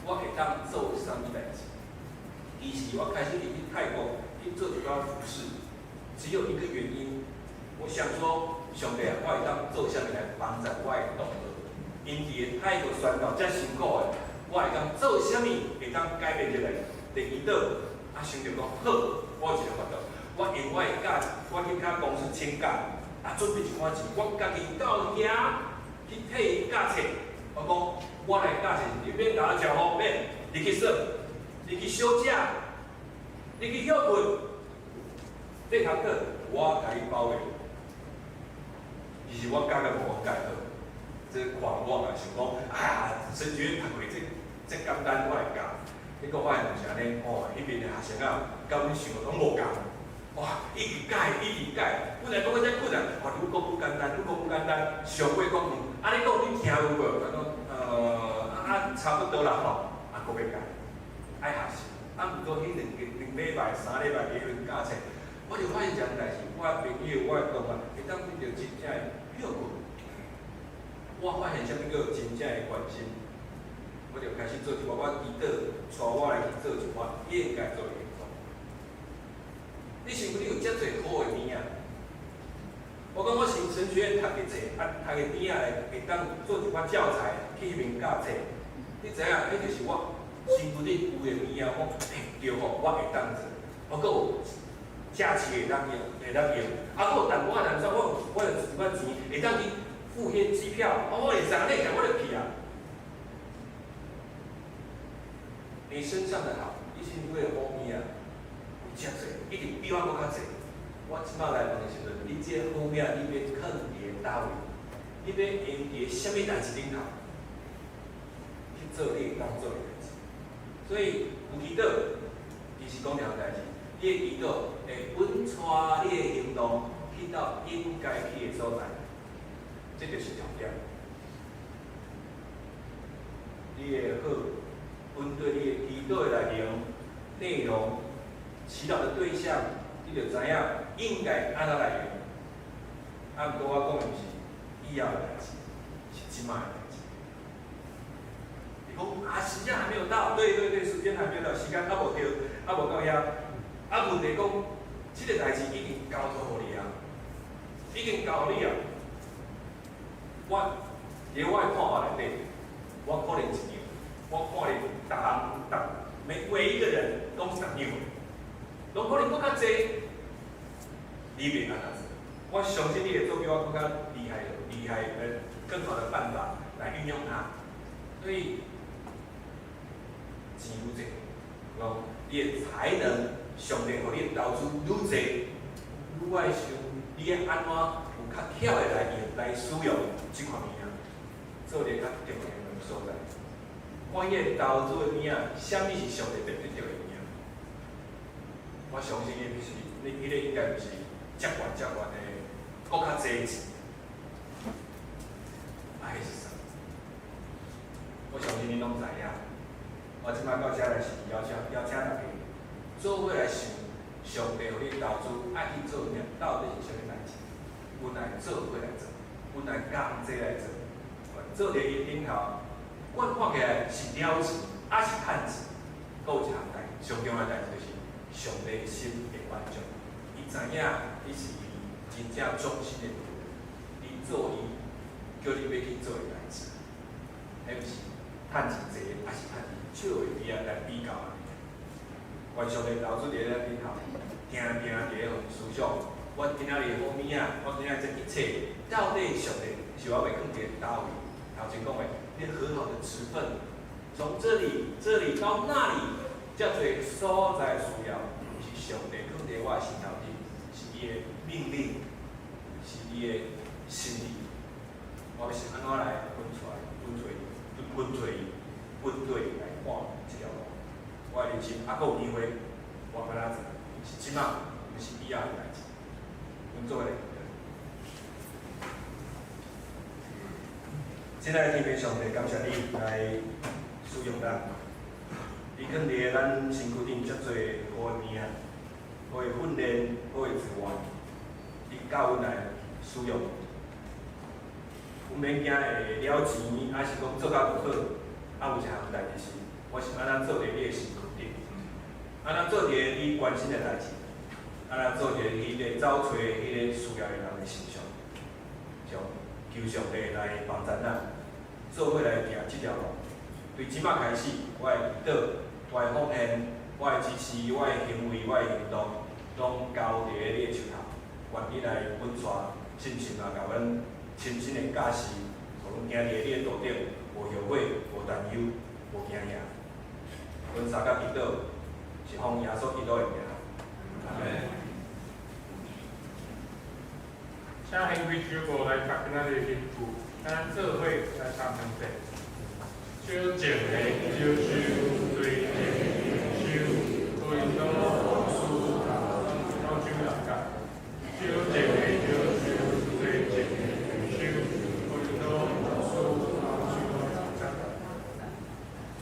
我會當做啥物代誌。其實我開始入去泰國去做一寡服事，只有一個原因，我想說，上帝啊，我會當做啥物來幫助我的同學？𪜶佇個泰國宣教遮辛苦的，我會當做啥物會當改變這個？佇祈禱，啊，想著講好，我有一個法度，我用我的假，我去共公司請假，啊，準備一寡錢，我家己到遐去替伊教冊。我講，我來教冊，你免共我招呼，免，你去耍，你去小食，你去歇睏，這堂課我共你包的。其實我感覺無我教好，這狂妄啊，想講啊，神學院讀過這這簡單，我會教。結果發現毋是按呢，哦，彼邊的學生啊，佮阮想的攏無仝。哇，一直改，一直改，本來講甲遮困難，哇，愈講愈簡單，愈講愈簡單。上尾講，按呢講你聽有無？伊講，啊，差不多啦吼，啊，閣欲改，愛學習。啊，毋過彼兩個兩禮拜、三禮拜佇彼邊教冊，我就發現一項代誌，我的朋友、我的同學會當得著真正的歇睏。我發現啥物叫真正的關心，我就開始做一寡，我祈禱，帶我來去做一寡應該做的行動。你想你有遮濟好的物仔？我講我是神學院讀的冊，啊，讀的邊仔來會當做一寡教材去彼邊教冊。你知影，彼就是我身軀頂有的物仔，我欸對吼，我會當做，我閣有假期會當用，會當用，啊，閣有淡薄仔淡薄，我有一寡錢會當去付彼機票，我會使咧，我就去啊。你身上的好，你身軀的好物仔，有遮濟，一定比我閣較濟。我這擺來問的時陣，你這個好物仔，你欲囥佇佗位？你欲用佇啥物代誌頂頭去做你會當做的代誌？所以有祈禱，其實講兩項代誌，你的祈禱會穩帶你的行動去到應該去的所在，這就是重點。你的好，針對你的祈禱的內容、內容、祈禱的對象，你就知影應該按怎來用。啊，毋過我講的毋是以後的代誌，是這擺的代誌。你講啊，時間還沒有到，對對對，時間還沒有到，時間猶無到，猶無到遐。啊，問題講，這個代誌已經交託予你啊，已經交予你啊。我佇我的看法內底，我可能一樣，我看咧，逐項逐每一個人攏是同樣的，攏可能閣較濟，你袂按怎做？我相信你會做比我閣較厲害、厲害呃更好的辦法來運用它。所以錢愈濟，講你的才能，上帝予你的投資愈濟，愈愛想你愛按怎有較巧的來用來使用這款物件，做一個較重要的所在。看伊的投資的物件，啥物是上帝特別得著的物件？我相信伊毋是，你彼個應該毋是遮懸遮懸的，閣較濟錢。啊，彼是啥？我相信恁攏知影。我這擺到遮來是邀請大家做伙來想，上帝予你投資愛去做啥，到底是啥物代誌？阮來做伙來做，阮來共齊來做，做佇伊頂頭，我看起來是了錢，抑是趁錢，閣有一項代誌，上重要的代誌就是上帝心會滿足，伊知影你是伊真正忠心的僕人，你做伊叫你欲去做的代誌，彼毋是趁錢濟，抑是趁錢少的比啊來比較按呢。願上帝投資佇咱頂頭，定定佇咧思想，我今仔日好物仔，我今仔日這一切，到底上帝是我欲囥佇佗位？頭前講的，你好好的職分，從這裡、這裡到那裡，遮濟所在需要，是上帝囥佇我的心頭頂，是伊的命令，是伊的心意。我是按怎來分出來、分配、分配、分對來看這條路？我的人生猶閣有機會，我欲按怎做？是這擺，毋是以後的代誌。阮做伙來祈禱。親愛的天父上帝，感謝你來使用咱。你囥佇咱身軀頂遮濟好的物仔，好的訓練，好的資源，你教阮來使用。阮免驚會了錢，抑是講做甲無好。啊，有一項代誌是，我是按怎做佇你的身軀頂，按怎做佇你關心的代誌，按怎做佇彼個走揣彼個需要的人的身上，上求上帝來幫助咱，做伙來行這條路。對這擺開始，我的祈禱、我的奉獻、我的支持、我的行為、我的行動，攏交佇你的手頭，願你來阮帶，深深啊，共阮深深的教示，予阮行佇你的路頂，無後悔、無擔憂、無驚嚇。阮三甲祈禱，是奉耶穌基督的名。阿門。請掀開手簿來讀今仔日的經句，咱做伙來唱兩遍。少種的少收，濟種的收，哥林多後書九章六節。少種的少收，濟種的收，哥林多後書九章六節。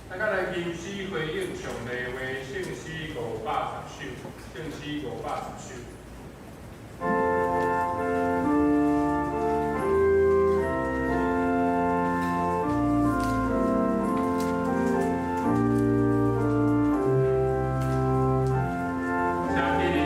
大家來吟詩回應上帝話，聖詩510首，聖詩510首。請起立。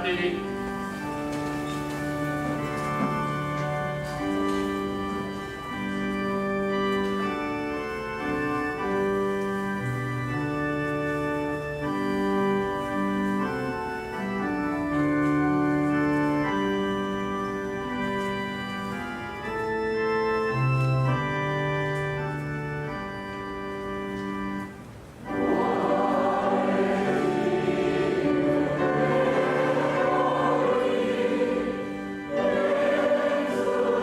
起立。請坐。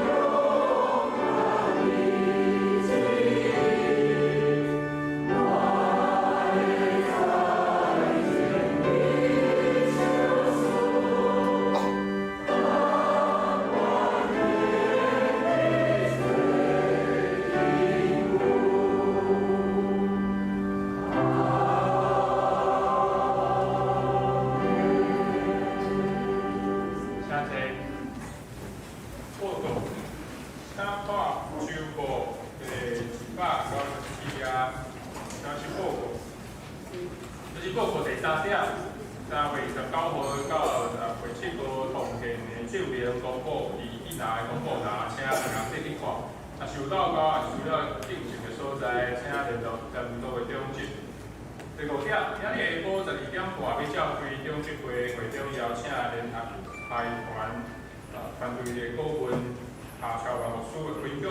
報告，請看週報第194頁，請是報告。這是報告第三點，3月29號到6月7號統計的證明公布，佇一拿的公布欄，請大家細去看。若收到狗，也是需要定性的所在，請聯絡人民會長職。第五點，今日下晡12點半欲召開長執會，會長邀請聯合開團隊的顧問夏超元牧師的分享，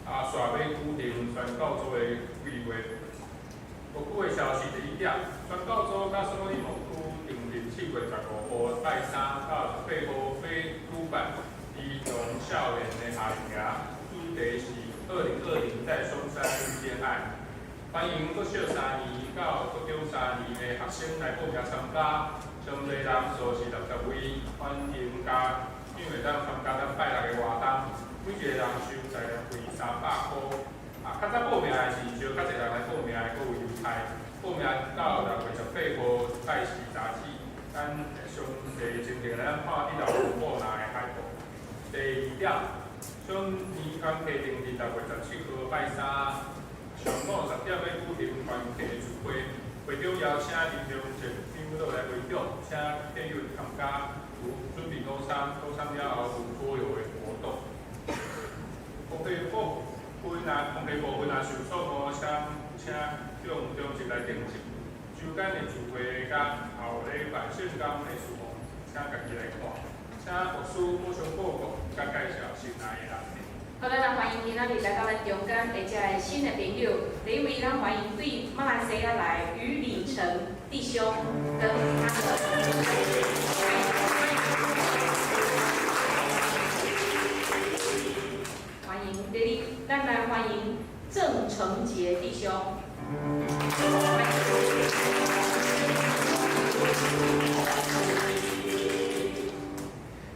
煞欲舉行宣教組的計劃。牧區的消息第一點，宣教組佮所里牧區定日7月15號拜三到18號欲舉辦兒童少年的夏令營，主題是2020在松山遇見愛。歡迎國小三年到國中三年的學生來報名參加，上濟人數是60位，歡迎家長會當參加咱拜六的活動，每一個人收材料費300箍。較早報名的是招較濟人來報名的，閣有優待。報名到6月18號拜四早起，咱詳細情形來咱看一樓公布欄的海報。第二點，雙年團契定日6月17號拜三上午10點欲舉行團契聚會，會長邀請林榮哲長老來分享，請朋友參加，有準備午餐，午餐了後有桌遊的活動。公費部分啊，公費部分啊受錯誤，請向長執來訂正。周間的聚會佮後禮拜聖工的事項，請家己來看。請牧師補充報告，佮介紹新來的人。好，咱來歡迎今仔日來到咱中間的這个新的朋友。第一位，咱歡迎對馬來西亞來余禮成弟兄跟他的歡迎。第二，咱來歡迎鄭成傑弟兄。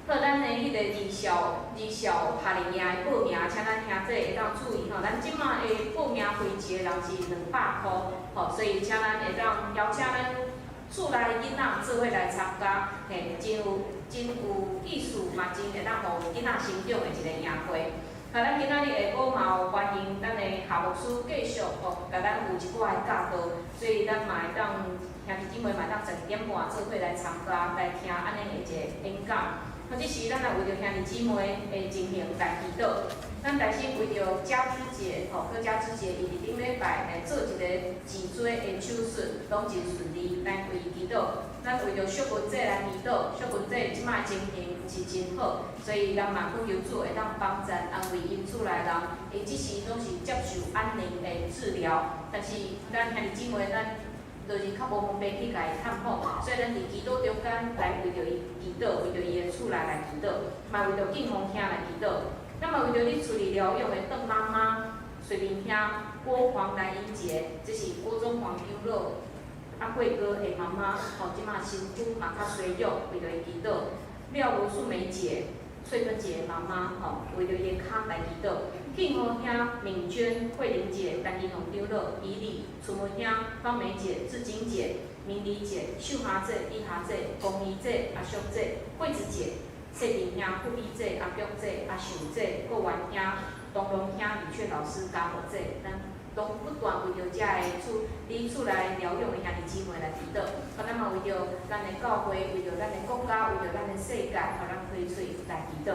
好，咱的彼個兒少夏令營的報名，請咱兄弟會當注意吼。咱這馬的報名費一個人是200箍，吼，所以請咱會當邀請咱厝內的囡仔做伙來參加，嘿，真有意思，嘛真會當予囡仔成長的一個營會。啊，咱今仔日下晡嘛有歡迎咱的夏牧師繼續吼，共咱有一寡的教導，所以咱嘛會當兄弟姊妹嘛會當12點半做伙來參加，來聽按呢的一個演講。啊，這時咱來為著兄弟姊妹的情形來祈禱。咱大先為著家之姐吼，閣家之姐伊佇頂禮拜來做一個脊椎的手術，攏真順利，來為伊祈禱。咱為著淑文姐來祈禱，淑文姐這擺情形毋是真好，所以咱嘛懇求主會當幫贊安慰𪜶厝內人。伊這時攏是接受安寧的治療，但是咱兄弟姊妹咱就是較無方便去共伊探訪，所以咱佇祈禱中間來為著伊祈禱，為著伊的厝內來祈禱，嘛為著敬宏兄來祈禱。咱嘛為著佇厝裡療養的鄧媽媽、水明兄、郭黃蘭英姐，這是郭中黃長老阿貴哥的媽媽，吼，這馬身軀嘛較衰弱，為著伊祈禱。廖羅素梅姐、翠芬姐媽媽，吼，為著伊的跤來祈禱。慶和兄、敏娟、慧玲姐、陳金龍長老、以禮、楚文兄、方梅姐、志晶姐、明麗姐、秀霞姐、李霞姐、龚怡姐、阿淑姐、惠子姐、谢平兄、富美姐、阿玉姐、阿秀姐、郭元兄、东龙兄、李雀老師、嘉禾姐，咱拢不斷為著遮个厝，佇厝內療養的兄弟姊妹來祈禱。予咱嘛為著咱的教會，為著咱的國家，為著咱的世界，予咱開喙來祈禱。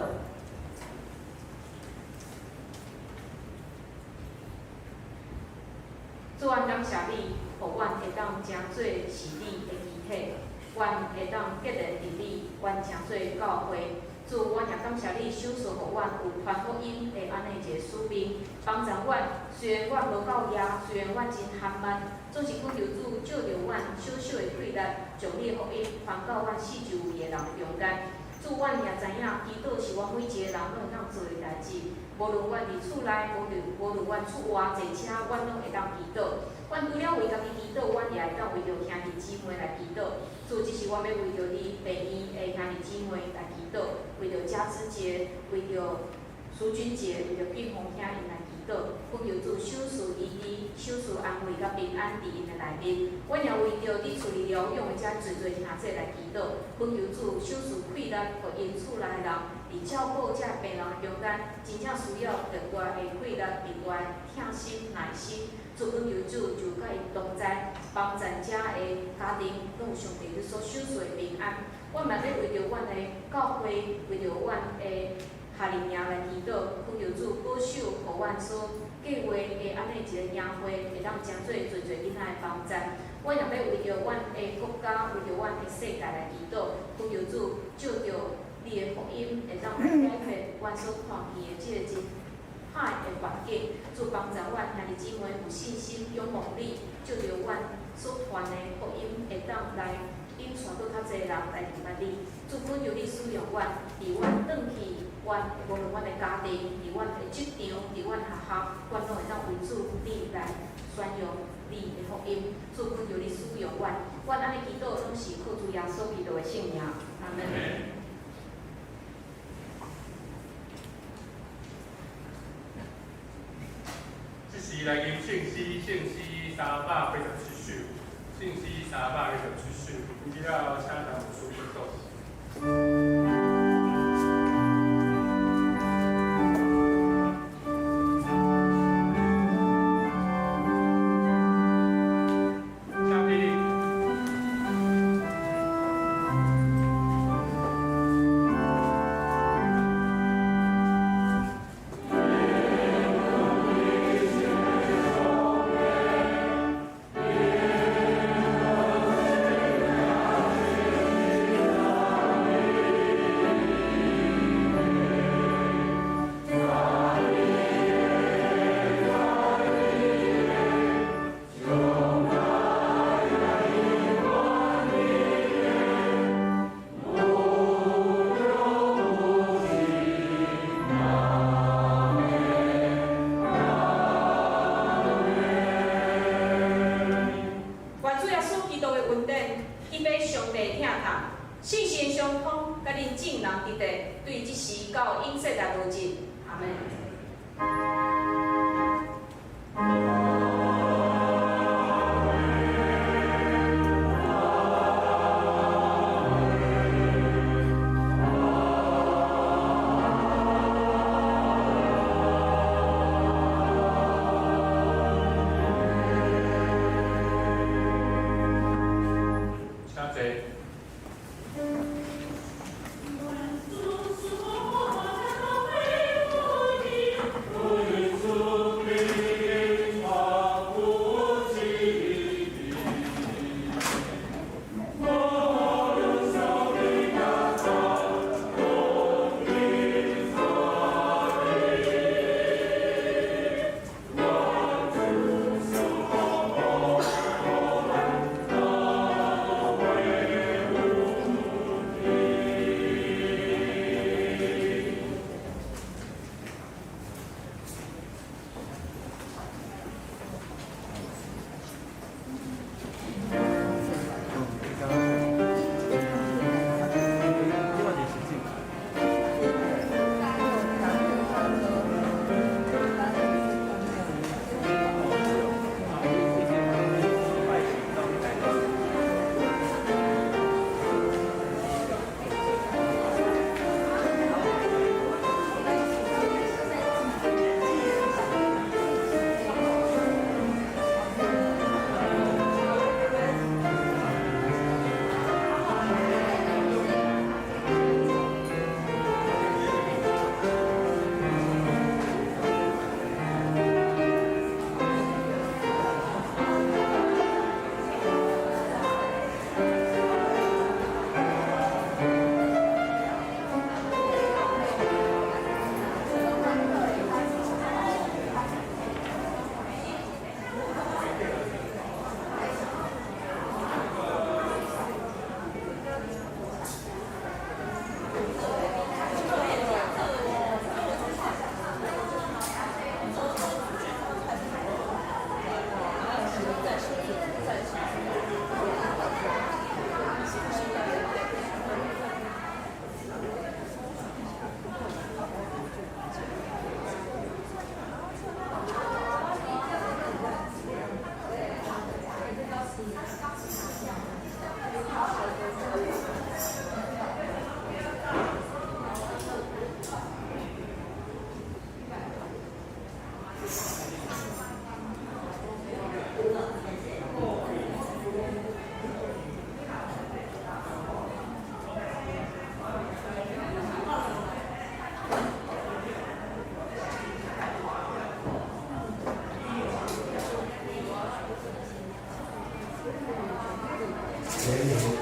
主，阮感謝你，予阮會當成做是你的肢體，阮會當結連佇你，阮成做教會。主，阮也感謝你，賞賜予阮有傳福音的按呢一个使命，幫助阮。雖然阮無夠額，雖然阮真含慢，總是懇求主借著阮小小的氣力，將你的福音傳到阮四周圍的人中間。主，阮也知影，祈禱是阮每一个人攏會當做的代誌。無論阮佇厝內，無論阮出外坐車，阮攏會當祈禱。阮除了為家己祈禱，阮也會當為著兄弟姊妹來祈禱。主，這時阮欲為著佇病院的兄弟姊妹來祈禱，為著嘉芝姐，為著蘇君杰，為著建宏兄𪜶來祈禱。懇求主賞賜醫治，賞賜安慰佮平安佇𪜶的內面。阮也為著佇厝裡療養的遮濟濟兄弟來祈禱，懇求主賞賜氣力，予𪜶厝內的人佇照顧遮病人的中間，真正需要特大的氣力、特大的疼心、耐心。主，懇求主就佮𪜶同在，幫助遮的家庭攏有上帝你所賞賜的平安。阮嘛欲為著阮的教會，為著阮的夏令營來祈禱，懇求主保守，予阮所計畫的按呢一个營會，會當成做濟濟囡仔的幫助。阮也欲為著阮的國家，為著阮的世界來祈禱，懇求主藉著你的福音，會當來解決阮所看見的這个真歹的環境。主幫助阮兄弟姊妹有信心、仰望你，藉著阮所傳的福音，會當來引帶閣較濟人來認捌你。主，懇求你使用阮，佇阮轉去，阮無論阮的家庭，佇阮的職場，佇阮學校，阮攏會當為主你來宣揚你的福音。主，懇求你使用阮，阮按呢祈禱，攏是靠主耶穌基督的聖名。阿門。這時來吟聖詩，聖詩387首，聖詩387首，吟了後，請陳牧師祝禱。請起立。願主耶穌基督的恩典，天父上帝疼痛，聖神相通，佮恁眾人佇咧，對這時到永世來無盡。阿們。請坐。願典禮。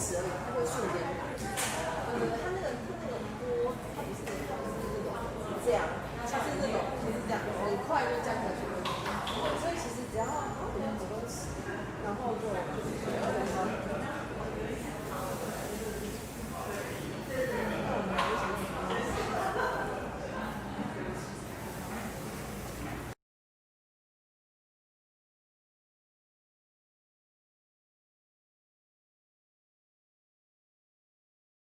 尺而已，它會瞬間來。對對對，它那個波，它不是那種這樣。